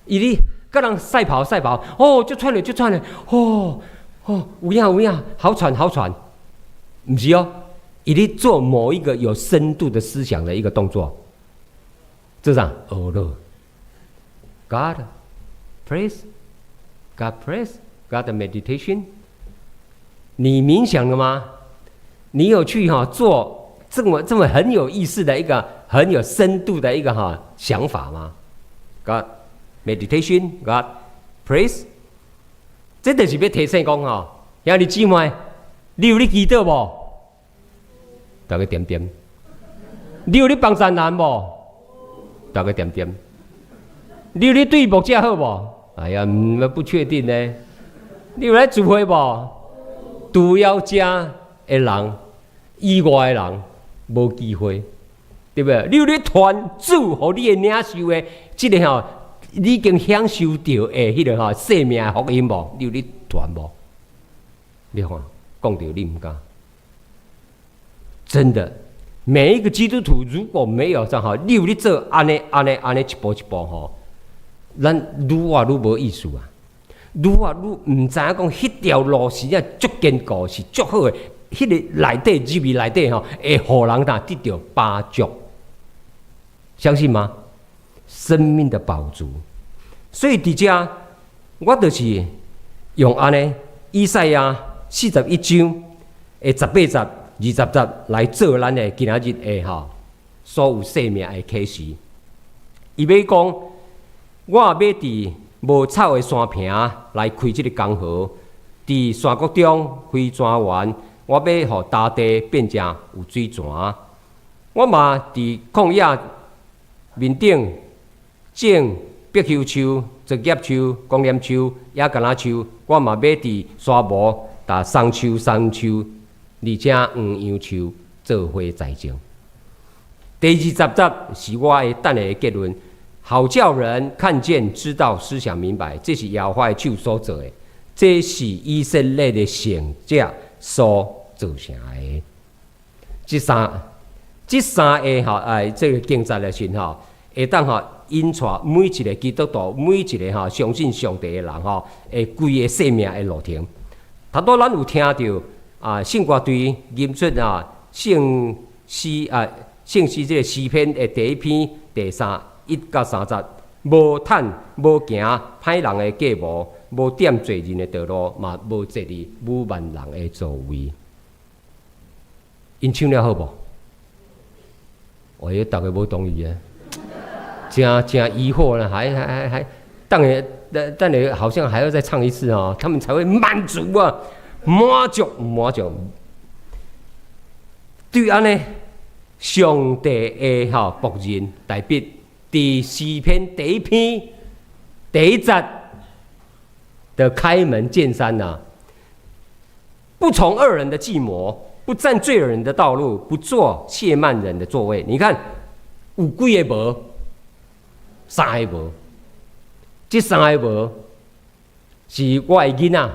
伊咧佮人賽跑賽跑，哦，足喘咧足喘咧，哦哦，有影有影，好喘好喘，毋是哦，伊咧做某一個有深度的思想的一個動作，做啥？學樂，God praise God praise God meditation，你冥想了嗎？你有去哈做這麼這麼很有意思的一個很有深度的一個哈想法嗎？God meditation, God praise，這就是欲提醒講吼，兄弟姊妹，你有咧祈禱無？逐家點點。你有咧幫贊人無？逐家點點。你有咧對牧者好無？哎呀，毋不確定呢。你有來聚會無？除了遮的人以外的人，無機會，對不對？你有咧傳主予你的領受的這个吼，你已經享受著的彼个吼生命的福音無？你有咧傳無？你看，講著你毋敢。真的，每一個基督徒如果沒有這樣吼，你有咧做按呢按呢按呢一步一步吼，咱愈活愈無意思啊！愈啊愈毋知影講，彼條路是啊足堅固，是足好的。彼个內底入去內底吼，會予人呾得著飽足，相信嗎？生命的飽足。所以佇遮，我就是用按呢，以賽亞41章的18節、20節來做咱的今仔日的吼所有生命的啟示。伊欲講，我欲佇無草的山坪來開這个江河，佇山谷中開泉源。我欲予乾地變成有水泉。我嘛佇曠野面頂種碧桕樹、竹葉樹、廣簾樹、野橄欖樹。我嘛欲佇沙漠共松樹、杉樹，而且黃楊樹做伙栽種。第二十節是我的等下的結論，好叫人看見、知道、思想明白，這是耶和華的手所做的，這是以色列的聖者所造成的。這三個吼，哎，這个經節的時吼，會當吼引帶每一个基督徒，每一个吼相信上帝的人吼，會規个生命的路程。頭拄咱有聽著啊，聖歌隊吟出啊聖詩啊，聖詩這个詩篇的第一篇第三一到三節，無趁無行歹人的計謀，無踮罪人的道路，嘛無坐佇侮慢人的座位。𪜶唱了好無？哦，逐家無同意啊，誠誠疑惑呢，還還還還，等下等等下，好像還要再唱一次哦，他們才會滿足啊，滿足滿足。對按呢，上帝的吼僕人大衛佇詩篇第一篇第一節的開門見山吶，不從惡人的計謀，不站罪人的道路，不坐褻慢人的座位。你看，有幾个無？三个無。這三个無是我的囡仔，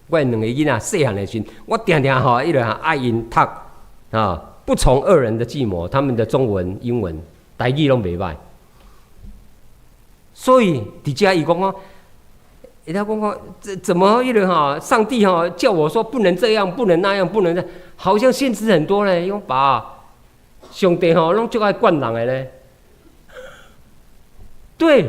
我的兩个囡仔細漢的時陣，我定定吼，彼个愛𪜶讀啊，不從惡人的計謀，他們的中文、英文、台語攏袂䆀。所以佇遮伊講講。伊他講講，這怎麼彼个哈？上帝哈叫我說不能這樣，不能那樣，不能這樣，好像限制很多咧。伊講爸，上帝吼攏足愛管人的咧。對，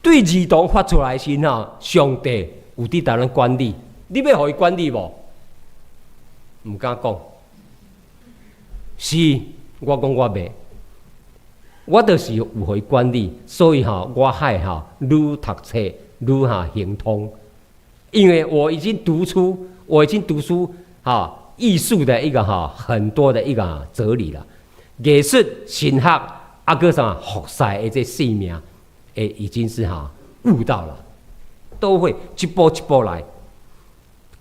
對兒童發出來時吼，上帝有佇共咱管理，你欲予伊管理無？毋敢講。是，我講我袂。我就是有予伊管理，所以吼，我愛吼愈讀冊愈哈行通，因為我已經讀出，我已經讀出哈藝術的一個哈很多的一個哲理了，藝術、神學啊，閣啥服侍的這生命，欸，已經是哈悟到了，都會一步一步來，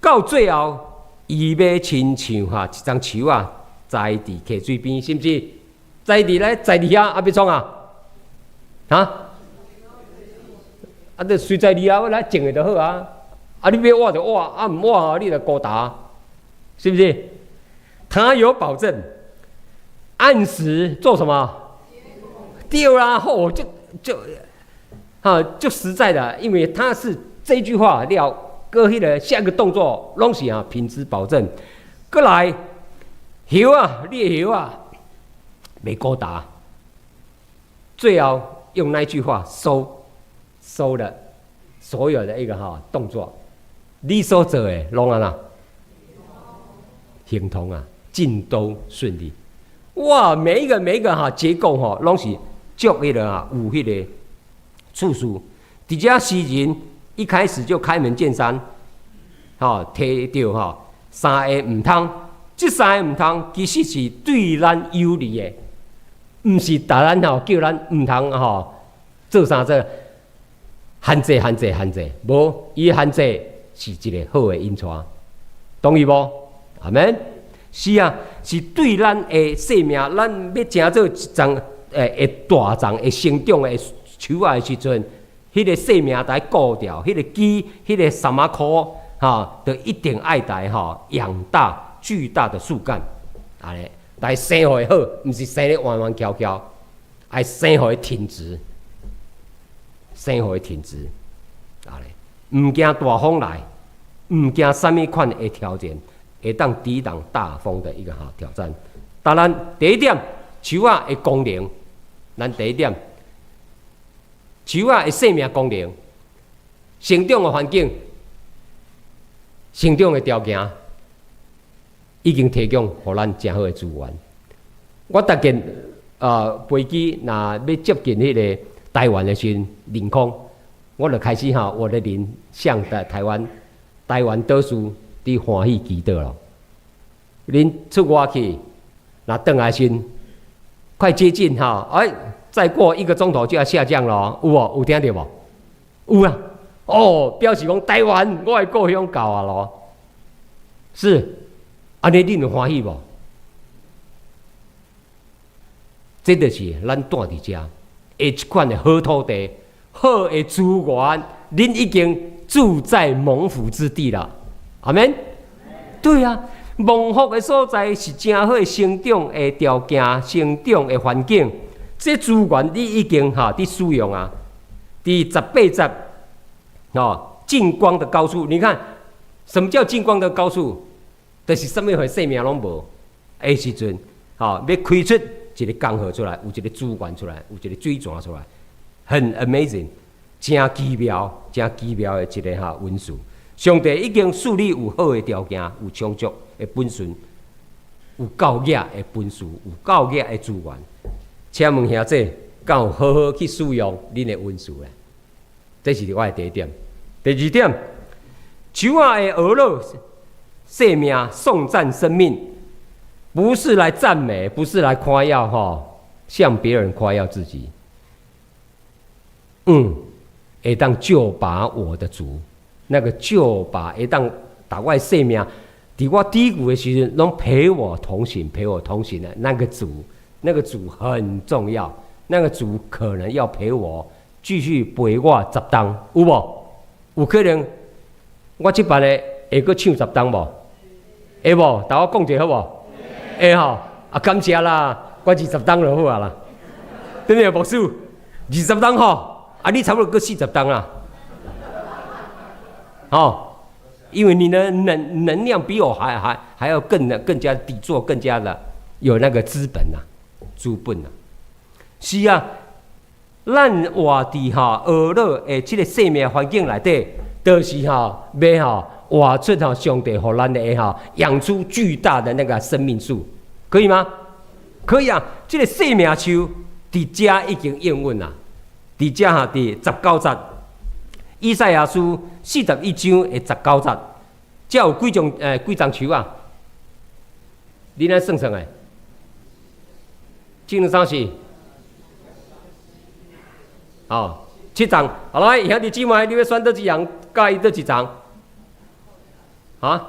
到最後，伊欲親像哈一叢樹仔，栽佇溪水邊，是毋是？栽佇咧，栽佇遐啊，欲創啊？哈？啊，就隨在你啊，我來種的就好啊。啊，你欲挖就挖，啊毋挖你就孤單，是不是？他有保證，按時做什麼？對啦，吼，就就，哈，就實在的，因為他是這句話了，閣彼个下一個動作攏是啊品質保證。閣來，葉啊，你的葉啊，袂孤單。最後用那句話收收了所有的一個哈動作，你所做的攏按怎？亨通啊，盡都順利。哇，每一個每一個哈結構哈，攏是足彼个啊有彼个次序。佇遮詩人一開始就開門見山，吼提著吼三个毋通，這三个毋通其實是對咱有利的，毋是共咱吼叫咱毋通吼做啥做限制限制限制，無伊限制是一个好的引帶，同意無？阿門。是啊，是對咱的生命，咱欲成做一叢會大叢會成長的樹仔的時陣，彼个生命來顧著，彼个枝，彼个三仔箍，吼，就一定愛來吼養大巨大的樹幹，按呢來生予伊好，毋是生咧彎彎翹翹，愛生予伊挺直，生生予伊挺直，按呢，毋驚大風來，毋驚啥物款的挑戰，會當抵擋大風的一個哈挑戰。當然，第一點，樹仔的功能，咱第一點，樹仔的生命功能，成長的環境，成長的條件，已經提供予咱誠好的資源。我逐件飛機若欲接近彼个台灣的時陣，領空，我就開始吼，我的靈向的台灣，台灣島嶼佇歡喜祈禱咯。恁出外去，若轉來時，快接近吼，哎，再過一個鐘頭就要下降咯，有無？有聽著無？有啊！哦，表示講台灣，我的故鄉到啊囉。是，按呢恁有歡喜無？這就是咱住佇遮的這款的好土地、好的資源，恁已經住在蒙福之地了。阿們？對啊，蒙福的所在是誠好的成長的條件、成長的環境。這資源你已經哈佇使用啊，佇十八節哦，近光的高處，你看什麼叫近光的高處？就是啥物貨生命攏無的時陣，吼，欲開出一个江河出來，有一个資源出來，有一个水泉出來，很 amazing，誠奇妙，誠奇妙的一个哈文字。上帝已經賜你有好的條件，有充足的本事，有夠額的本事，有夠額的資源。請問兄弟，敢有好好去使用恁的恩賜咧？這是我的第一點。第二點，樹仔的呵咾生命，頌讚生命，不是來讚美，不是來誇耀吼，向別人誇耀自己。會當救拔我的主，那個救拔會當逐我的生命，佇我低谷的時陣，攏陪我同行，陪我同行的那個主，那個主很重要，那個主可能要陪我繼續陪我十冬，有無？有可能我這擺的會閣唱十冬無？會無？同我講一下好無？會吼，啊感謝啦，我二十冬就好啊啦。對毋對，牧師？二十冬吼，啊你差不多閣40冬啦。吼，因為你的能量比我還要更加底座，更加的有那個資本呐，資本呐。是啊，咱活佇吼呵咾的這个生命環境內底，就是吼欲吼活出吼上帝予咱的吼養出巨大的那個生命樹，可以嗎？可以啊！這个生命樹佇遮已經應允啦，佇遮吼佇十九節，以賽亞書41章的十九節，遮有幾種幾叢樹啊？你來算算的，一兩三四，哦，七叢。好來，兄弟姊妹，你欲選佗一樣，佮意佗一叢？啊？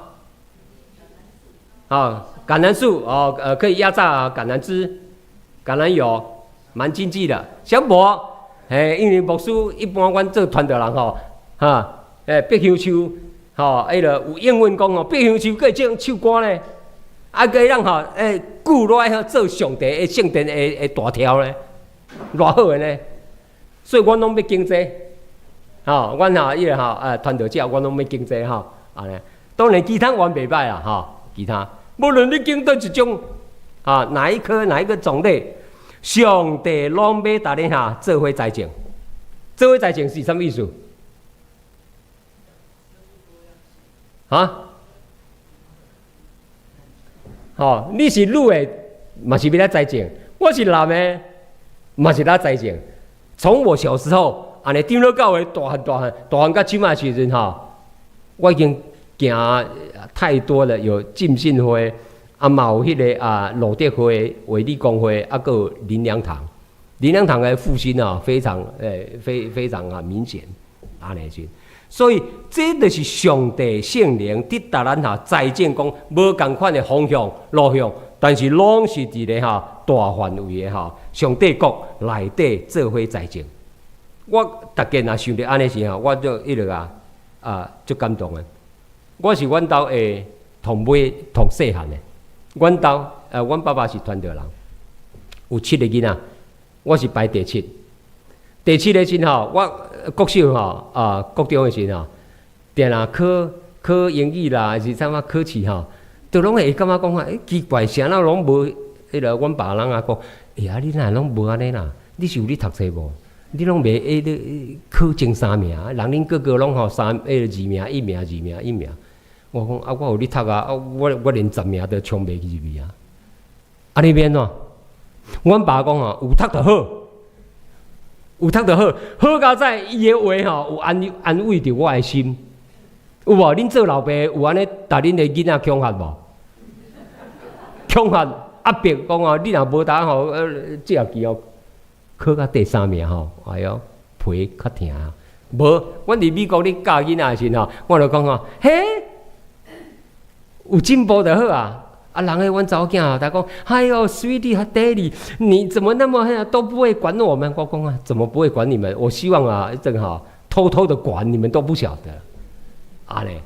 啊，橄欖樹哦，可以壓榨橄欖汁、橄欖油，蠻經濟的。小博，嘿，因為牧師一般，阮做傳道人吼，哈，白香樹，吼，彼个有英文講吼，白香樹閣會種樹乾咧，啊，閣會當吼，鋸落來做上帝的聖殿的大條咧，偌好的呢。所以阮攏欲經濟，吼，阮吼，彼个吼，傳道者，阮攏欲經濟吼，按呢。當然其他阮袂䆀啦，吼，其他。無論你揀佗一種，啊，哪一棵哪一個種類，上帝攏欲共你哈做伙栽種，做伙栽種是啥物意思？啊？吼，你是女的，嘛是欲來栽種；我是男的，嘛是來栽種。從我小時候，按呢長老教會大漢大漢大漢到這擺時陣吼，我已經行太多了，有浸信會，啊嘛有彼个啊路德會、衛理公會，啊閣有靈糧堂。靈糧堂的復興啊，非常非常啊明顯，按呢是。所以這就是上帝聖靈佇逐咱哈栽種講無仝款的方向路向，但是攏是佇咧哈大範圍的哈上帝國內底做伙栽種。我逐件若想著按呢時吼，我就彼个啊足感動的。我是阮兜的頭尾頭細漢的，阮兜阮爸爸是傳道人，有七個囡仔，我是排第七。第七个時吼，我國小吼啊，國中的時陣吼，定定考考英語啦，還是啥物考試吼，都攏會感覺講啊，欸，奇怪，啥人攏無彼个阮爸人啊講，欸啊，你哪攏無按呢啦？你是有咧讀冊無？你攏袂會咧考前三名，人恁哥哥攏吼三彼个二名、一名、二名、一名。我講啊，我有咧讀啊，啊，我連10名都衝袂入去啊！按呢欲按怎？阮爸講吼，有讀就好，有讀就好，好佳哉伊的話吼，有安安慰著我的心，有無？恁做老爸有按呢共恁的囡仔恐嚇無？恐嚇壓迫講哦，你若無讀吼，這學期哦，考甲第三名吼，哎喲，皮較疼。無，阮佇美國咧教囡仔的時陣吼，我就講吼，嘿，有進步就好啊！啊，人個阮查某囝吼，逐講，哎喲，sweetie daddy，你怎麼那麼都不會管我們？我講啊，怎麼不會管你們？我希望啊，這個吼，偷偷的管你們都不曉得。啊咧，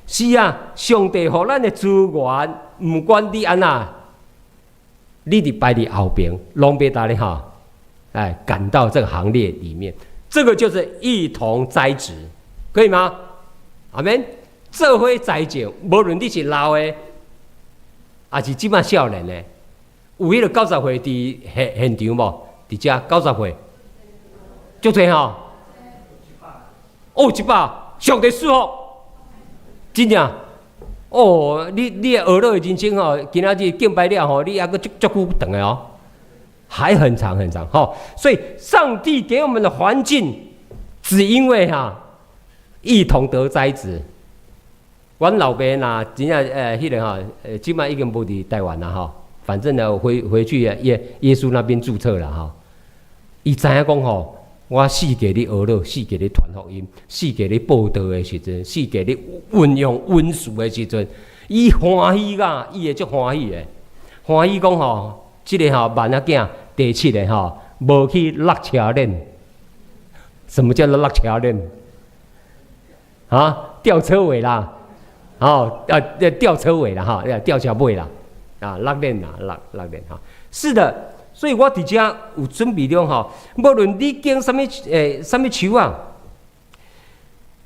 是啊，上帝予咱的資源，毋管你按怎，你佇排佇後邊，攏欲共你吼，哎，趕到這個行列裡面，這個就是一同栽植，可以嗎？阿們，做伙栽種，無論你是老的，抑是這擺少年的，有彼个90歲佇現現場無？佇遮九十歲，足濟吼！哦，100，上帝祝福，真正。哦，你的學樂的人生吼，今仔日敬拜了吼，你猶閣足足久長的哦，還很長很長吼。所以上帝給我們的環境，只因為哈，一同得栽植。阮老爸若真正彼个吼，這擺已經無佇台灣啦吼，反正呢回去耶穌那邊註冊啦吼。伊知影講吼，我四界咧學樂，四界咧傳福音，四界咧報道的時陣，四界咧運用恩賜的時陣，伊歡喜甲，伊會足歡喜的，歡喜講吼，這个吼萬仔囝第七个吼，無去落車鏈。什麼叫做落車鏈？啊，吊車尾啦！哦，啊，吊車尾啦，哈，吊車尾啦，啊，落鏈啦，落落鏈哈。是的，所以我佇遮有準備了吼，無論你揀啥物啥物樹啊，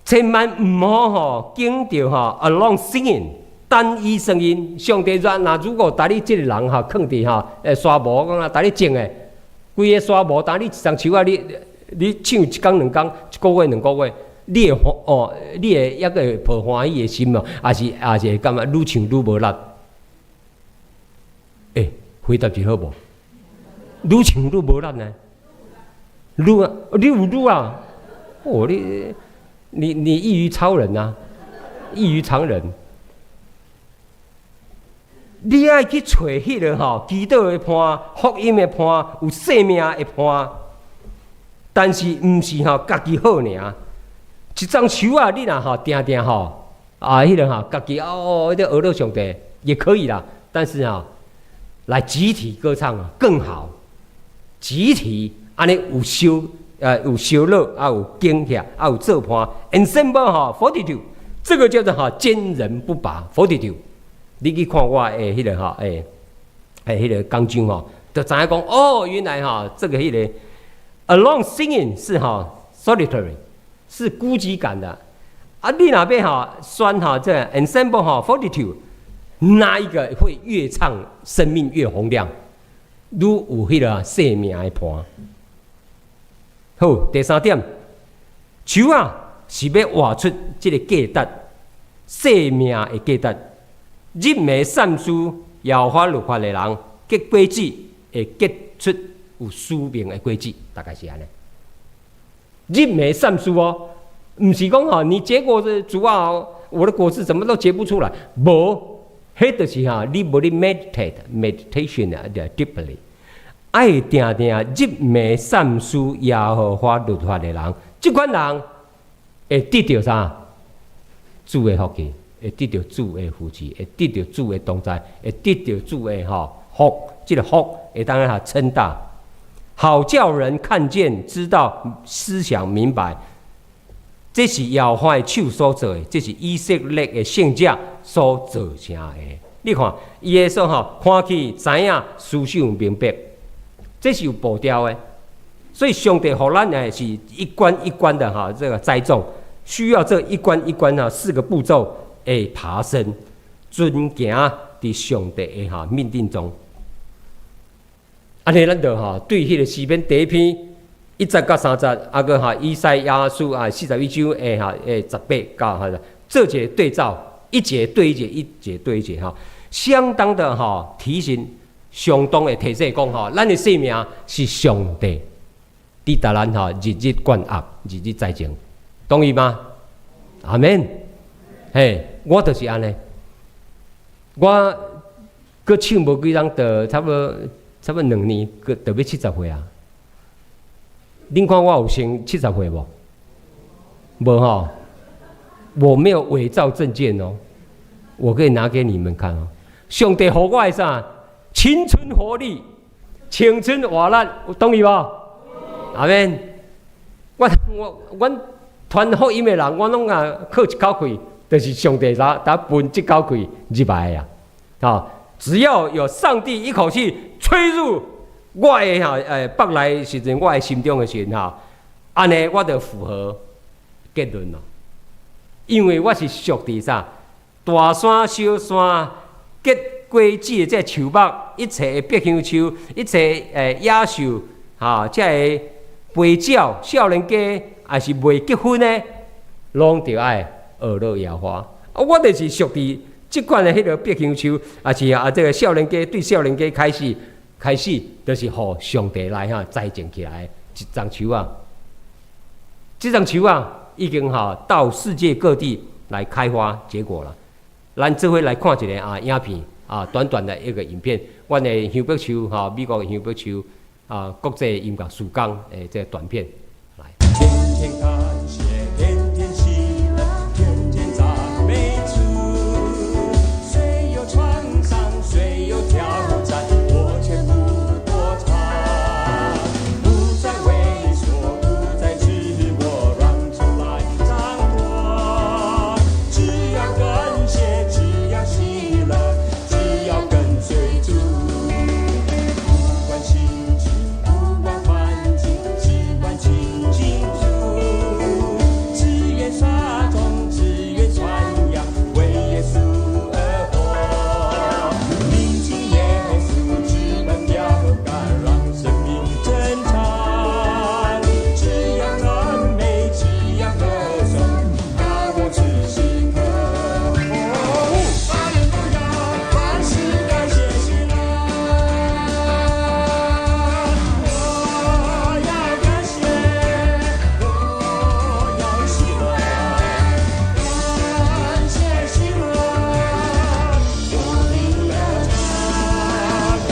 千萬毋好吼揀著吼 alone singing 單一聲音。上帝若若如果共你這個人吼囥佇吼沙漠講啊，共你種的，規个沙漠，當你一叢樹仔，你唱一工兩工，一個月兩個月。你會歡哦，你會抑閣會抱歡喜的心哦，抑是會感覺愈唱愈無力？欸，回答一好無？愈唱愈無力呢？愈啊，你有愈啊？哦，你異於超人啊，異於常人。你愛去揣彼个吼，祈禱的伴、福音的伴、有生命的伴，但是毋是吼家己好爾。一叢樹仔，你若吼定定吼啊，彼个吼家己哦，彼个學樂上帝也可以啦。但是吼，來集體歌唱啊更好。集體按呢有相有相樂啊，有敬虔啊，有做伴。Ensemble 吼，fortitude，這個叫做吼堅忍不拔 fortitude。你去看我的彼个吼，欸，彼个講章吼，就知影講哦，原來吼這個彼个 alone singing 是吼 solitary，是孤寂感的。啊，你若欲吼選吼這 ensemble 吼 fortitude，哪一個會越唱生命越洪亮？愈有彼个生命的伴。好，第三點，樹仔是欲活出這個價值，生命的價值。入暝善思耶和華律法的人，結果子會結出有使命的果子，大概是按呢。入暝善思哦，毋是講吼，你結果是主啊，我的果子怎麼都結不出來？無，彼就是吼，你無咧 meditate meditation 啊，deeply，愛定定入暝善思耶和華律法的人，這款人會得著啥？主的福氣，會得著主的扶持，會得著主的同在，會得著主的吼福，這個福會當予撐大，好叫人看見、知道、思想明白。這是耶和華的手所做的，這是以色列的聖者所造成的。你看，伊會說吼，看去知影，思想明白，這是有步調的。所以上帝予咱呢是一關一關的哈，這個栽種需要這一關一關啊四個步驟的爬升，遵行佇上帝的哈命定中。按呢，咱就哈對彼個詩篇第一篇1節到3節，啊閣哈以賽亞書啊41章的哈18到哈，做一個對照，一節對一節，一節對一節哈，相當的哈提醒，相當的提醒講吼，咱的生命是上帝佇共咱吼日日灌壓，日日栽種，同意嗎？阿們，嘿，我就是按呢，我閣唱無幾冬，就差不多2年，閣就欲70歲啊。恁看我有像70歲無？無吼，我沒有偽造證件哦，我可以拿給你們看哦。上帝予我的啥？青春活力，青春活力，同意無？阿們，我阮傳福音的人，我攏啊靠一口氣，就是上帝才分這口氣入來的啊！啊，只要有上帝一口氣吹入我的哈腹內時陣，我的心中的時陣哈，按呢我就符合結論咯。因為我是屬佇啥大山小山結果子的這樹木，一切的白香樹，一切野獸，哈，這个肥鳥、少年家，抑是未結婚的，攏著愛學樂耶和華。啊，我就是屬佇這款的彼个白香樹，抑是啊，這个少年家對少年家開始，開始就是予上帝來哈栽種起來一叢樹仔。這叢樹仔已經哈到世界各地來開花結果了。咱這回來看一个啊影片啊，短短的一個影片，阮的香柏樹哈，美國的香柏樹啊，國際音樂事工的這個短片來。天天感謝，天天喜樂，天天讚美主。雖有創傷，雖有挑戰，我卻不躲藏，不再畏縮，不再自我，讓主來掌舵。只要感謝，只要喜樂，只要跟隨主。不管心情，不管環境，只管親近主。只願撒種，只願傳揚，為耶穌而活。親近耶穌，直奔標杆，讓生命增長。只要讚美，只要歌頌，把握此時刻。哦，哈利路亞，萬事感謝喜樂。我要感謝，我要喜樂，感謝喜樂，我靈歌唱。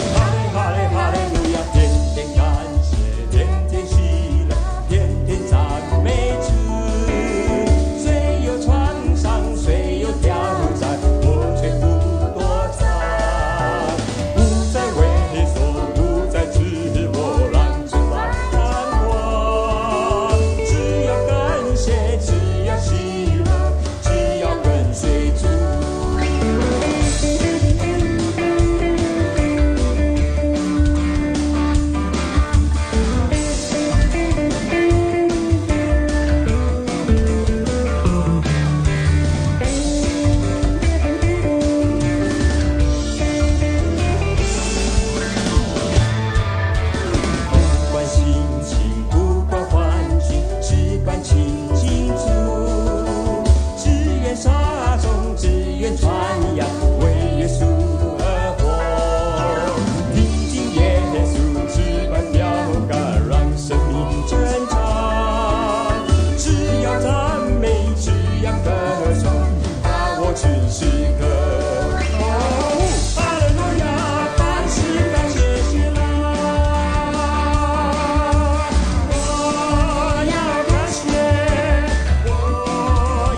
哈利哈利哈利路亞，天天感謝，天天喜樂，天天讚美主。雖有創傷，雖有挑戰，我卻不躲藏，不再畏縮，不再自我，讓主來掌舵。只要感謝，只要喜樂，只要跟隨主。不管心情，不管環境，只管親近主。只願撒種，只願傳揚，為耶穌而活。聽見耶穌，直奔標杆，讓生命成長。只要讚美，只要歌頌，把握此時刻。哦，哈利路亞，萬事感謝喜樂。我要感謝，我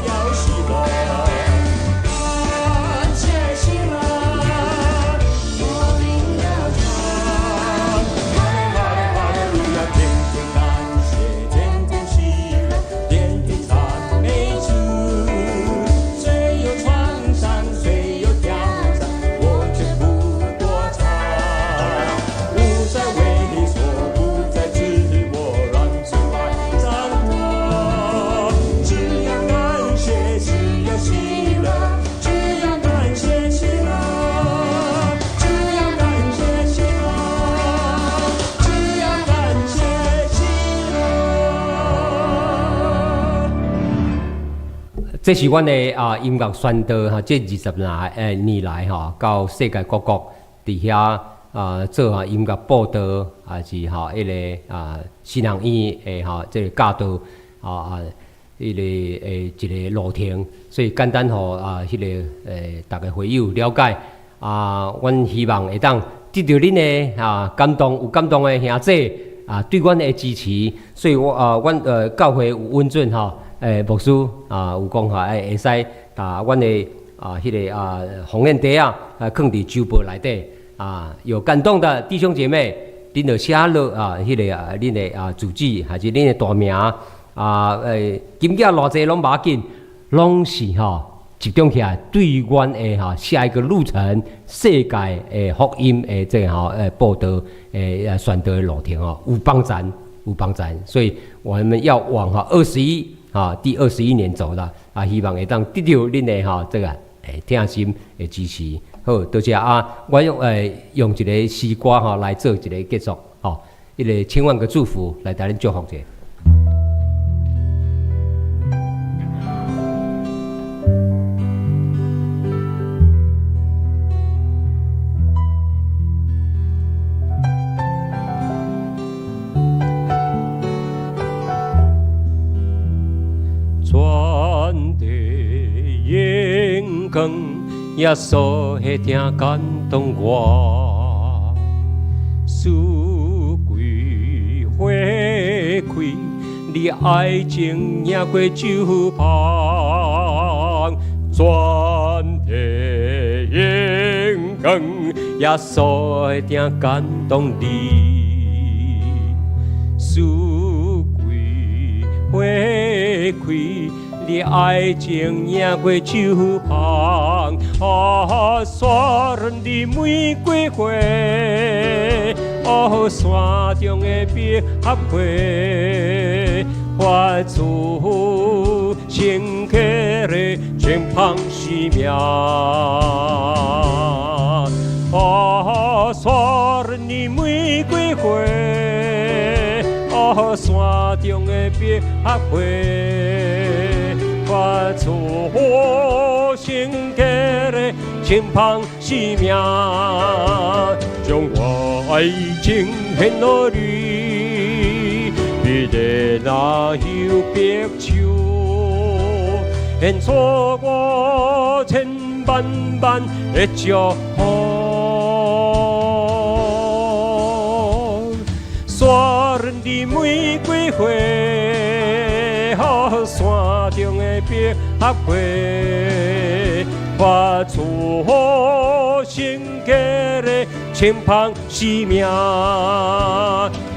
要喜樂，感謝喜樂，我靈歌唱。哈利哈利哈利路亞，天天感謝，天天喜樂，天天讚美主。這是阮的音樂宣道哈，這20來年來吼，到世界各國佇遐做音樂佈道，還是吼彼个神學院的吼這个教導彼个一个路程，所以簡單予彼个逐个會友了解啊，阮希望會當得著恁的感動，有感動的兄弟對阮的支持，所以我阮教會有允准吼。牧師有講吼，會使共阮的彼个奉獻袋仔，囥佇周報內底有感動的弟兄姐妹，恁就寫落彼个恁的住址，還是恁的大名金額偌濟攏無要緊，攏是吼集中起來對阮的下一個路程，世界的福音的這个吼報道宣道的路程吼有幫助，有幫助，所以我們要往21。第21年走了希望會當得著恁的這個疼心的支持。好，多謝啊！我用一個詩歌來做一個結束，吼，一個千萬個祝福來帶恁祝福者。全地榮光，耶穌的疼感動我，四季花開，你愛情贏過酒香。全地榮光，耶穌的疼感動你，四季花開，你愛情贏過酒香。啊，山的玫瑰花，哦，山中的百合花，發出深刻的清芳生命。啊，山的玫瑰花，哦，山中的百合花，發出深刻的清芳生命，將我愛情獻予你，美麗若像白秋，獻出我千萬萬的祝福。山的玫瑰花，山中的百合花，發出深刻的清芳生命，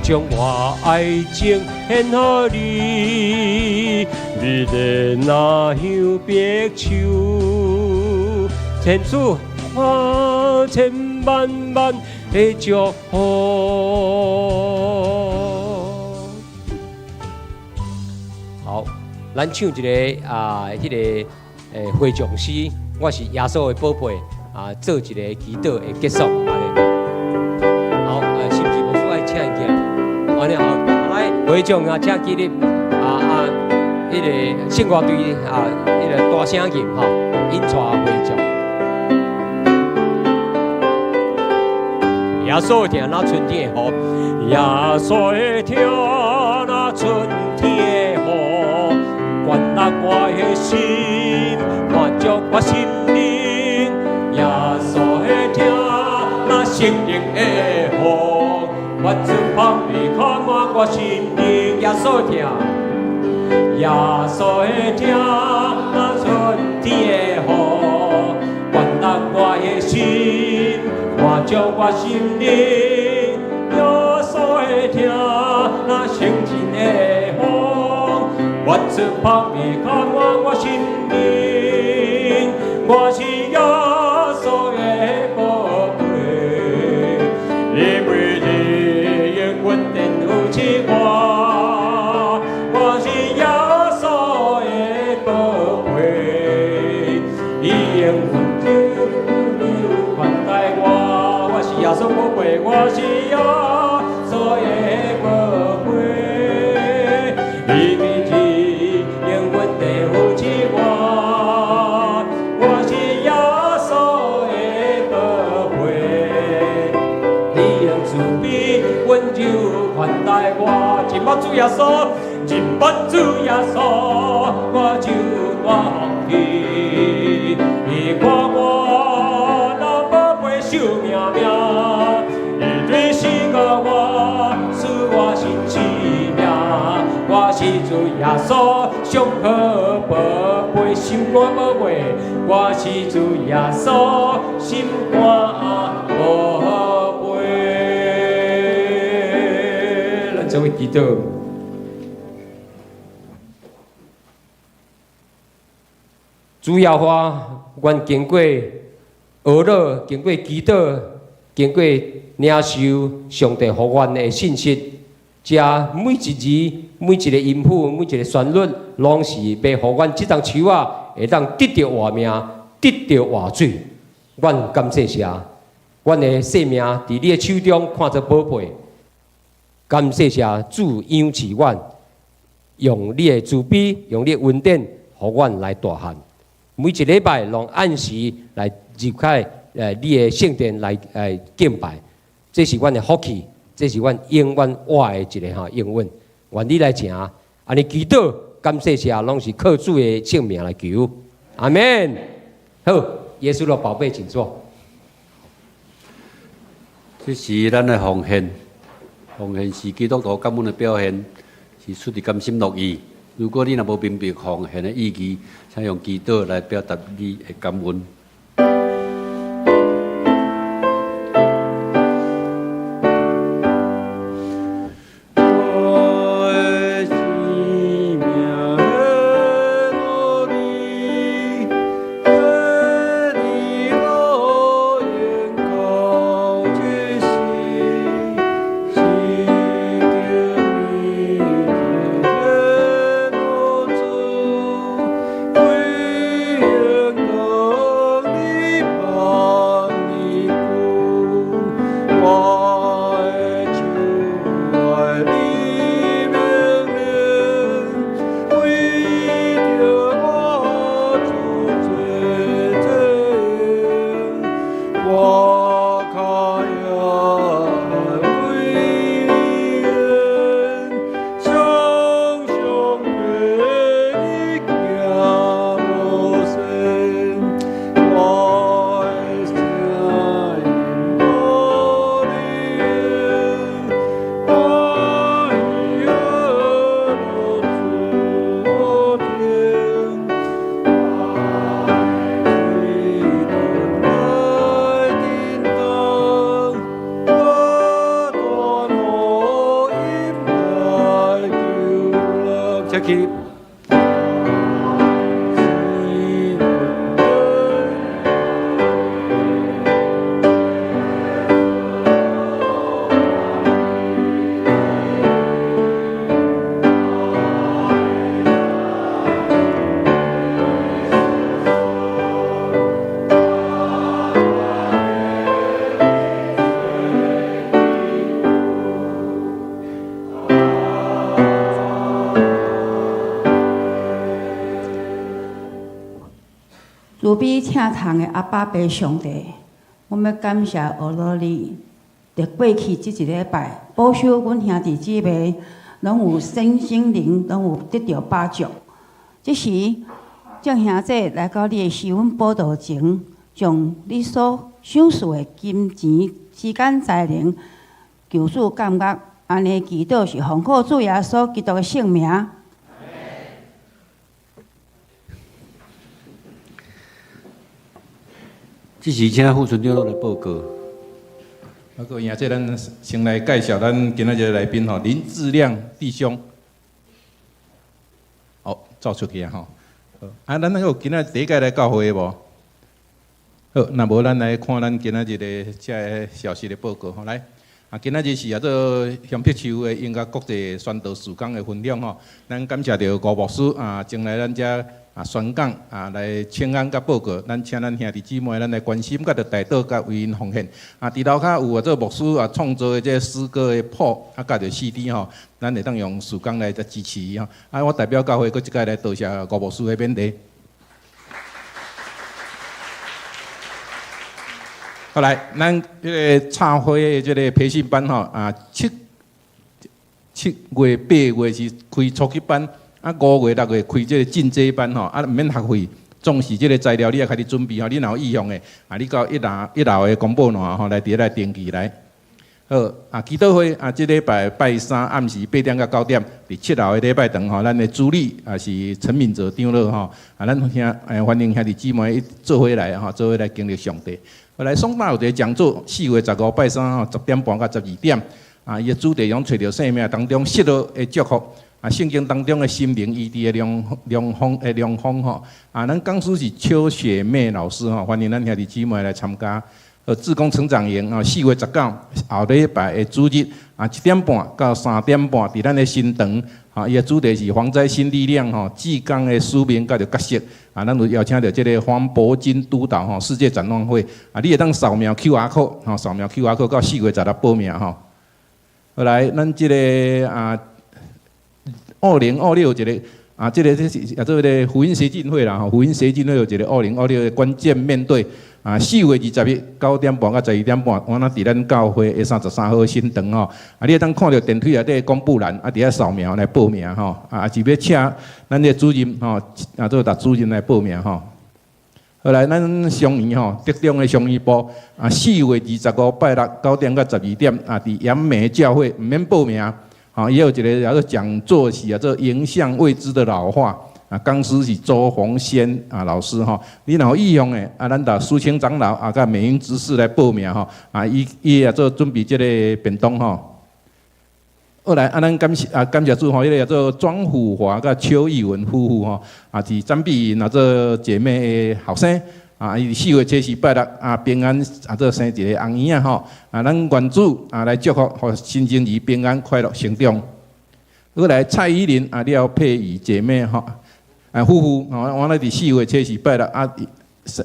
將我愛情獻予你，美麗若像白秋，獻出我千萬萬的祝福。好，咱唱一個彼个回帳詩，我是耶穌的寶貝做一個祈禱的結束。好，是毋是牧師愛請伊起來？按呢好，來會長啊，請起立彼个聖歌隊彼个大聲吟吼，引帶會眾。耶穌的疼若春天的雨，耶穌的疼若春天的雨，灌落我的心，滿足我心靈。耶穌的疼若聖靈的雨，發出芳味充滿我心靈。耶穌的疼，耶穌的疼若春天的雨，灌落我的心，滿足我心靈。耶穌的疼若聖靈的風，發出芳味充滿我心靈。我是耶穌的寶貝，因為你永遠電扶持我。我是耶穌的寶貝，伊永遠款待我。我是耶穌寶貝，我是耶穌的寶貝，因為你永遠電扶持我。耶穌，認捌主耶穌，我就大福氣。伊看我若寶貝惜命命，伊對死過我，賜我新生命。我是主耶穌上好寶貝，心肝寶貝。我是主耶穌心肝寶貝。咱做伙祈禱。主耶和華，願經過學樂，經過祈禱，經過領受上帝予阮的信息，遮每一字、每一個音符、每一個旋律，攏是欲予阮這丛樹仔會當得著活命，得著活水。阮感謝神，阮的生命佇你的手中看做寶貝。感謝神，主養飼阮，用你的慈悲，用你的恩典，予阮來大漢。每一禮拜攏按時來入開你的聖殿來敬拜，這是阮的福氣，這是阮永遠活的一个應允。願你來成，按呢祈禱感謝神，攏是靠主的聖名來求。阿們。好，耶穌的寶貝，請坐。這是咱的奉獻，奉獻是基督徒感恩的表現，是出自甘心樂意。如果你若無明白奉獻的意義，請用祈禱來表達你的感恩。慈悲請堂的阿爸爸上帝，我欲感謝阿羅你，佇過去這一禮拜保守阮兄弟姊妹，攏有身心靈攏有得著飽足。這時，眾兄弟來到你的施恩寶座前，將你所賞賜的金錢、時間、才能，求主感覺，按呢祈禱是奉靠主耶穌基督的聖名。這時請副村長來報告。啊，閣有影，這咱先來介紹咱今仔日來賓吼，林志亮弟兄。好，走出去啊吼。啊，咱有今仔第一屆來教會的無？好，若無咱來看咱今仔日的這个消息的報告吼。來，啊，今仔日是啊做香柏樹的音樂國際宣道事工的分享吼。咱感謝著吳牧師啊，前來咱遮。啊，宣講啊，來請安佮報告，咱請咱兄弟姊妹，咱來關心佮著代禱佮為𪜶奉獻。啊，佇樓跤有啊，做牧師啊創作的這詩歌的譜啊，佮著 CD 吼，咱會當用事工來支持伊吼。啊，我代表教會閣一擺來多謝吳牧師的勉勵。好來，咱彼个插花的這个培訓班吼，啊，七7月8月是開初級班，啊5月6月開這个進階班吼，啊毋免學費，總是這个材料你愛開始準備吼，你若有意向的，啊你到一樓的公布欄吼來佇咧來登記來。好，啊，祈禱會啊，這禮拜拜三暗時8點到9點，佇7樓的禮拜堂吼，咱的主禮啊是陳敏哲長老吼，啊，咱兄歡迎兄弟姊妹做伙來吼，做伙來經歷上帝。後來雙大有一個講座，4月15拜三吼，10點半到12點，啊，伊的主題講揣著生命當中失落的祝福，啊，聖經當中的心靈醫治的良方吼，啊，咱講師是邱雪妹老師吼，歡迎咱兄弟姊妹來參加。志工成長營啊，4月19後禮拜的主日啊，1點半到3點半，佇咱的新堂啊，伊的主題是防災新力量吼，志工的使命佮著角色啊，咱有邀請著這个黃柏金督導吼，世界展望會啊，你會當掃描 QR code 吼，掃描 QR code 到4月16報名吼。後來咱這个啊，2026一个啊，這个這是啊，做彼个福音協進會啦吼，福音協進會有一个2026的關鍵面對。啊，4月20日9點半到12點半，我那佇咱教會的33號新堂吼，啊，你會當看著電梯內底公布欄，啊，佇遐掃描來報名吼，啊，是欲請咱的主任吼，啊，做逐主任來報名吼。後來咱雙園吼，竹中的雙園部啊，4月25拜六9點到12點啊，佇楊梅教會毋免報名，吼，伊有一个叫做講座是啊，做迎向未知的老化。啊，講師是周鴻先啊老師吼，你若有意向的啊，咱就蘇清長老啊，佮美英執事來報名吼，啊，伊伊也做準備這个便當吼。後來啊，咱感謝啊，感謝主吼，彼个叫做莊虎華佮邱義文夫婦吼，啊是詹碧雲啊做姐妹的後生啊，伊4月7日拜六啊平安啊做生一个紅嬰仔吼，啊，咱願主啊來祝福，予新生兒平安快樂成長。後來蔡依林啊廖佩儀姐妹吼。啊，夫婦吼，我咧佇4月7日拜六啊，生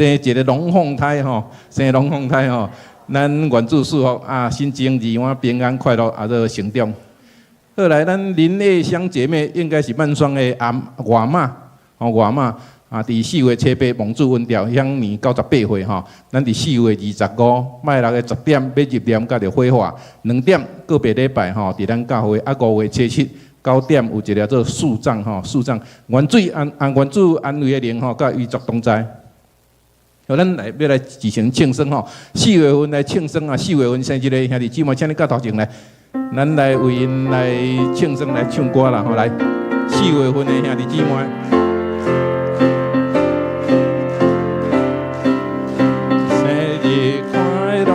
一个龍鳳胎吼，生龍鳳胎吼，咱願主賜福啊，新生兒我平安快樂啊，做成長。後來咱林麗香姐妹應該是曼雙的阿外媽，吼外媽啊，佇4月7日蒙主恩召，享年98歲吼。咱佇4月25拜六的10點欲入殮佮著火化，2點個別禮拜吼，佇咱教會啊5月7。9點有一个做樹葬吼，樹葬，願主安安願主安慰的靈吼，佮遺族同在。好，咱來欲來舉行慶生吼，四月份來慶生啊，四月份生日的兄弟姊妹，請你到頭前來，咱來為𪜶來慶生來唱歌啦吼，來，四月份的兄弟姊妹。生日快樂！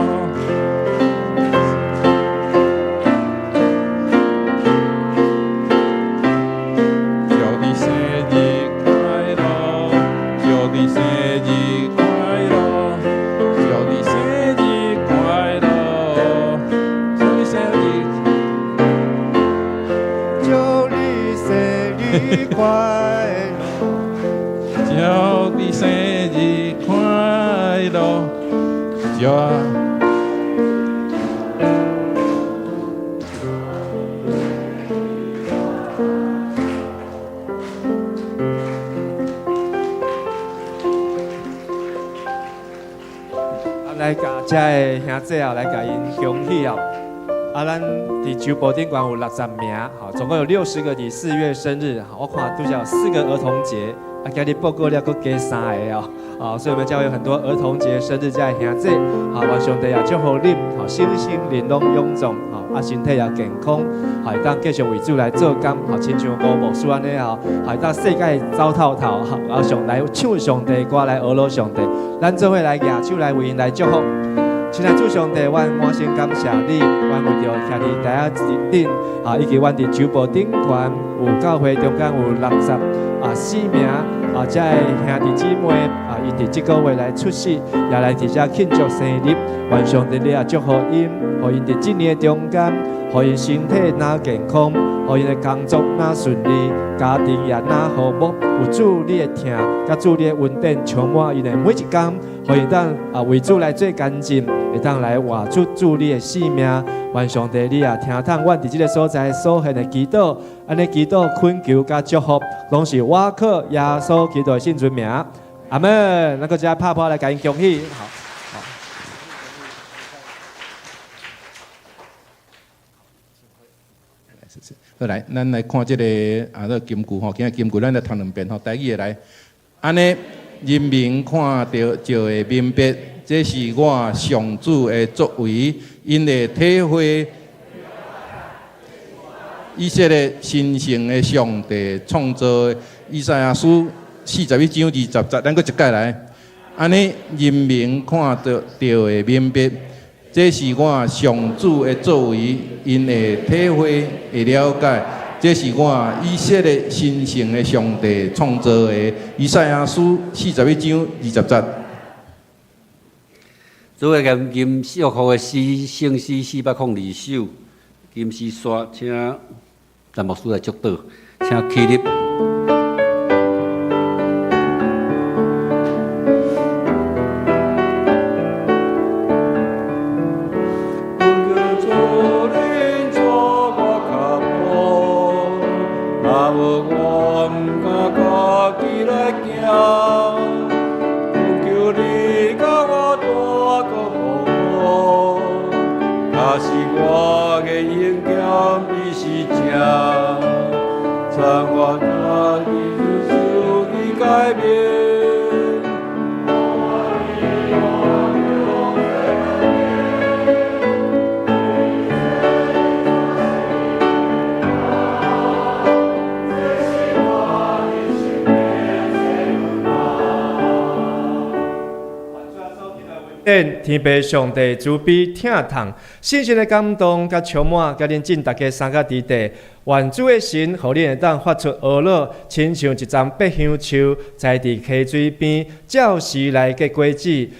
祝你生日快樂！祝你生日快樂！祝你生日快樂！祝你生日，祝你生日快樂！祝你生日快樂！祝。啊，來共遮的兄弟啊，來共𪜶恭喜哦。啊，咱佇周報頂懸有60名，吼，總共有60個佇4月生日，我看拄才有4個兒童節，啊，今日報告了，閣加3個哦，啊，所以我們教會有很多兒童節生日遮的兄弟，好，願上帝也祝福恁，好，身心靈攏勇壯，好，啊，身體也健康，好，會當繼續為主來做工，好，親像吳牧師按呢吼，會當世界走透透，好，啊，上來唱上帝歌來學老上帝，咱做伙來舉手來為𪜶來祝福。親愛主上帝，阮滿心感謝你，阮為著徛佇台仔頂，啊，以及阮佇周報頂懸有教會中間有64名啊，遮的兄弟姊妹啊，𪜶佇這個月來出世，也來佇遮慶祝生日。願上帝你也祝福𪜶，予𪜶佇這年的中間，予𪜶身體若健康，予𪜶的工作若順利，家庭也若和睦。有主你的疼，佮主你的恩典充滿𪜶的每一工，予𪜶當啊為主來做見證，會當來活出主你的生命。願上帝你也聽通阮佇這个所在所獻的祈禱，按呢祈禱懇求佮祝福，攏是倚靠耶穌基督的聖尊名。阿門。咱閣遮拍破來共𪜶恭喜。好。好來，咱來看這個啊，這個金句吼，今日金句咱來讀兩遍吼，台語的來。按呢，人民看著就會明白，這是我上主的作為，𪜶會體會以色列神聖的上帝創造的。以賽亞書41章20節，咱閣一擺來。按呢，人民看著就會明白，這是我上主的作為，𪜶會體會會了解，這是我以色列神聖的上帝創造的。以賽亞書41章20節。主的嚴禁祝福的詩，聖詩402首，金絲刷，請陳牧師來祝禱，請起立。天父上帝慈悲疼痛，聖神的感動佮充滿，佮恁進大家三个之地。願主的神，予恁會當發出呵咾，親像一叢百香樹，栽佇溪水邊，照時來結果子。也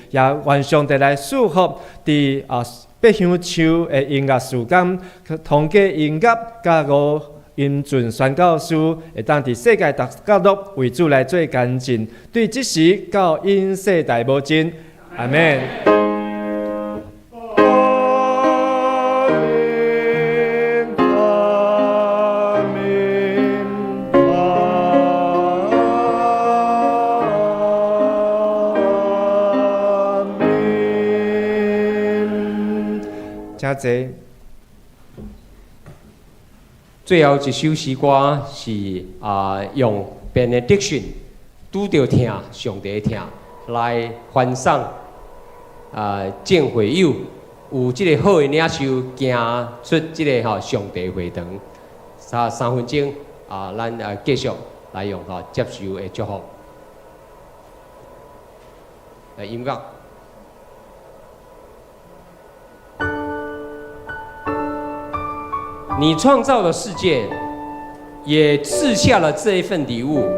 願上帝來賜福佇啊百香樹的音樂時間，通過音樂佮吳音準宣教師，會當佇世界逐角落為主來做見證。對這時到永世代無盡。阿們。阿們，阿們，請坐。最後一首詩歌是啊，用 benediction 拄著疼，上帝疼來歡送啊，眾會友有這個好的領袖，行出這個吼上帝會堂。3分鐘啊，咱啊繼續來用吼接受的祝福。來音樂。你創造的世界，也賜下了這一份禮物，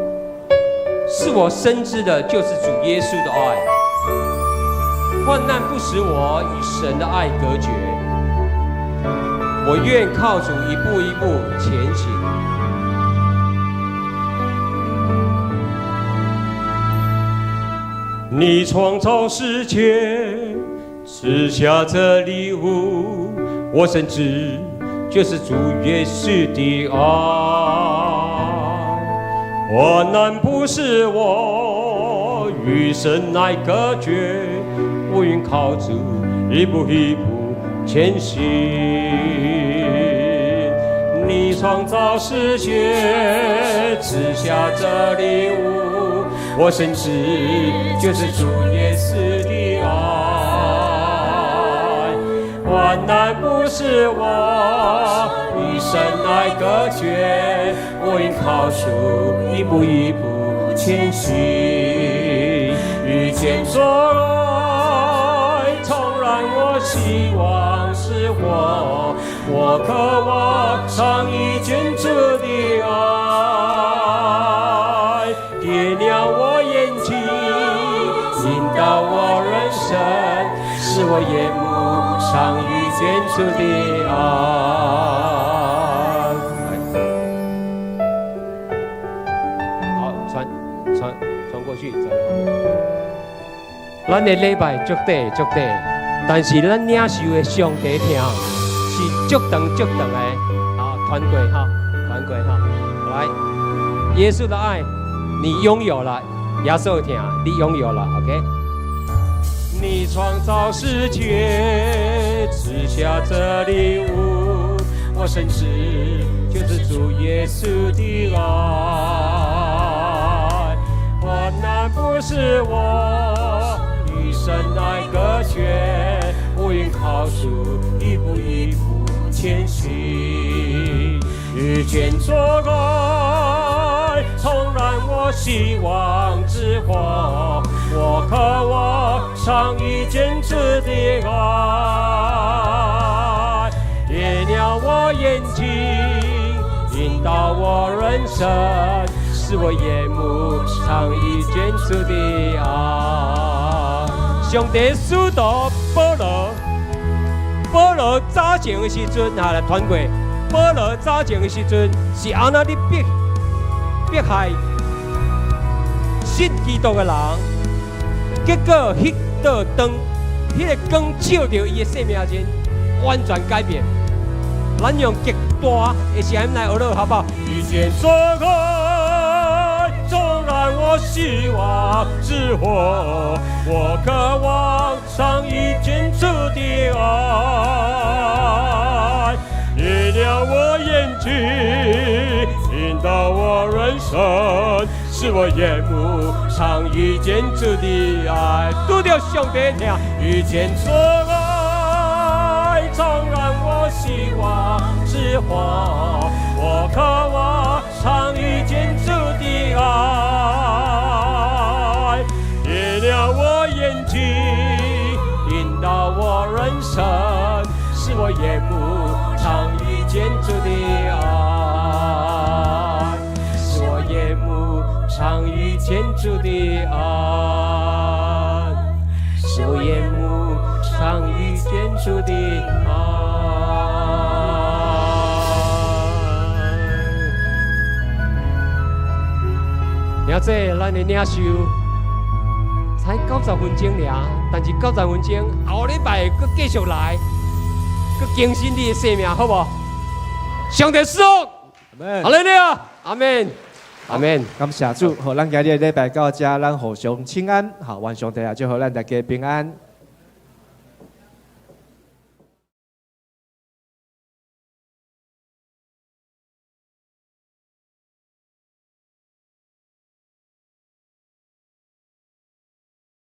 是我深知的，就是主耶穌的愛。患難不使我與神的愛隔絕，我願靠主一步一步前行。你創造世界，賜下這禮物，我深知就是主耶穌的愛。患難不使我與神愛隔絕，我願靠主一步一步前行。你創造世界，賜下這禮物，我深知就是主耶穌的愛。患難不使我與神愛隔絕，我願靠主一步一步前行。遇見主來，重燃我希望，使我我渴望常遇見主的愛，點亮我眼睛，引導我人生，使我眼目常遇見主的愛。好，傳傳傳過去。咱的禮拜足短足短，但是咱領受的上帝疼是足長足長的。好，傳過哈，傳過哈，來，耶穌的愛你擁有了，耶穌的疼你擁有了，OK。你創造世界，賜下這禮物，我深知就是主耶穌的愛。患難不使我與神愛隔絕，我願靠主一步一步前行。遇見主愛，重燃我希望之火，我渴望常遇見主的愛，點亮我眼睛，引導我人生，使我眼目常遇見主的愛。上帝使徒保羅，保羅早前的時陣，哈來傳過。保羅早前的時陣是按怎咧迫害信基督的人，結果彼道燈，彼個光照著伊的生命陣，完全改變。咱用極大的聲音來學落，好不好？遇見主愛，重燃我希望之火，我渴望常遇見主的愛。點亮我眼睛，引導我人生，使我眼目常遇見主的愛。拄著上帝疼，遇見主愛，重燃我希望之火，我渴望常遇見主的愛。點亮我眼睛，引導我人生，使我眼目常遇見主的愛，使我眼目常遇見主的愛，使我眼目常遇見主的愛。兄弟，咱的領袖才90分鐘爾，但是90分鐘後禮拜閣繼續來，閣更新你的生命，好無？上帝賜福，哈利路亞，阿門，阿門。感謝主，好，咱今日禮拜到遮，咱互相請安，好，願上帝也祝福咱大家平安。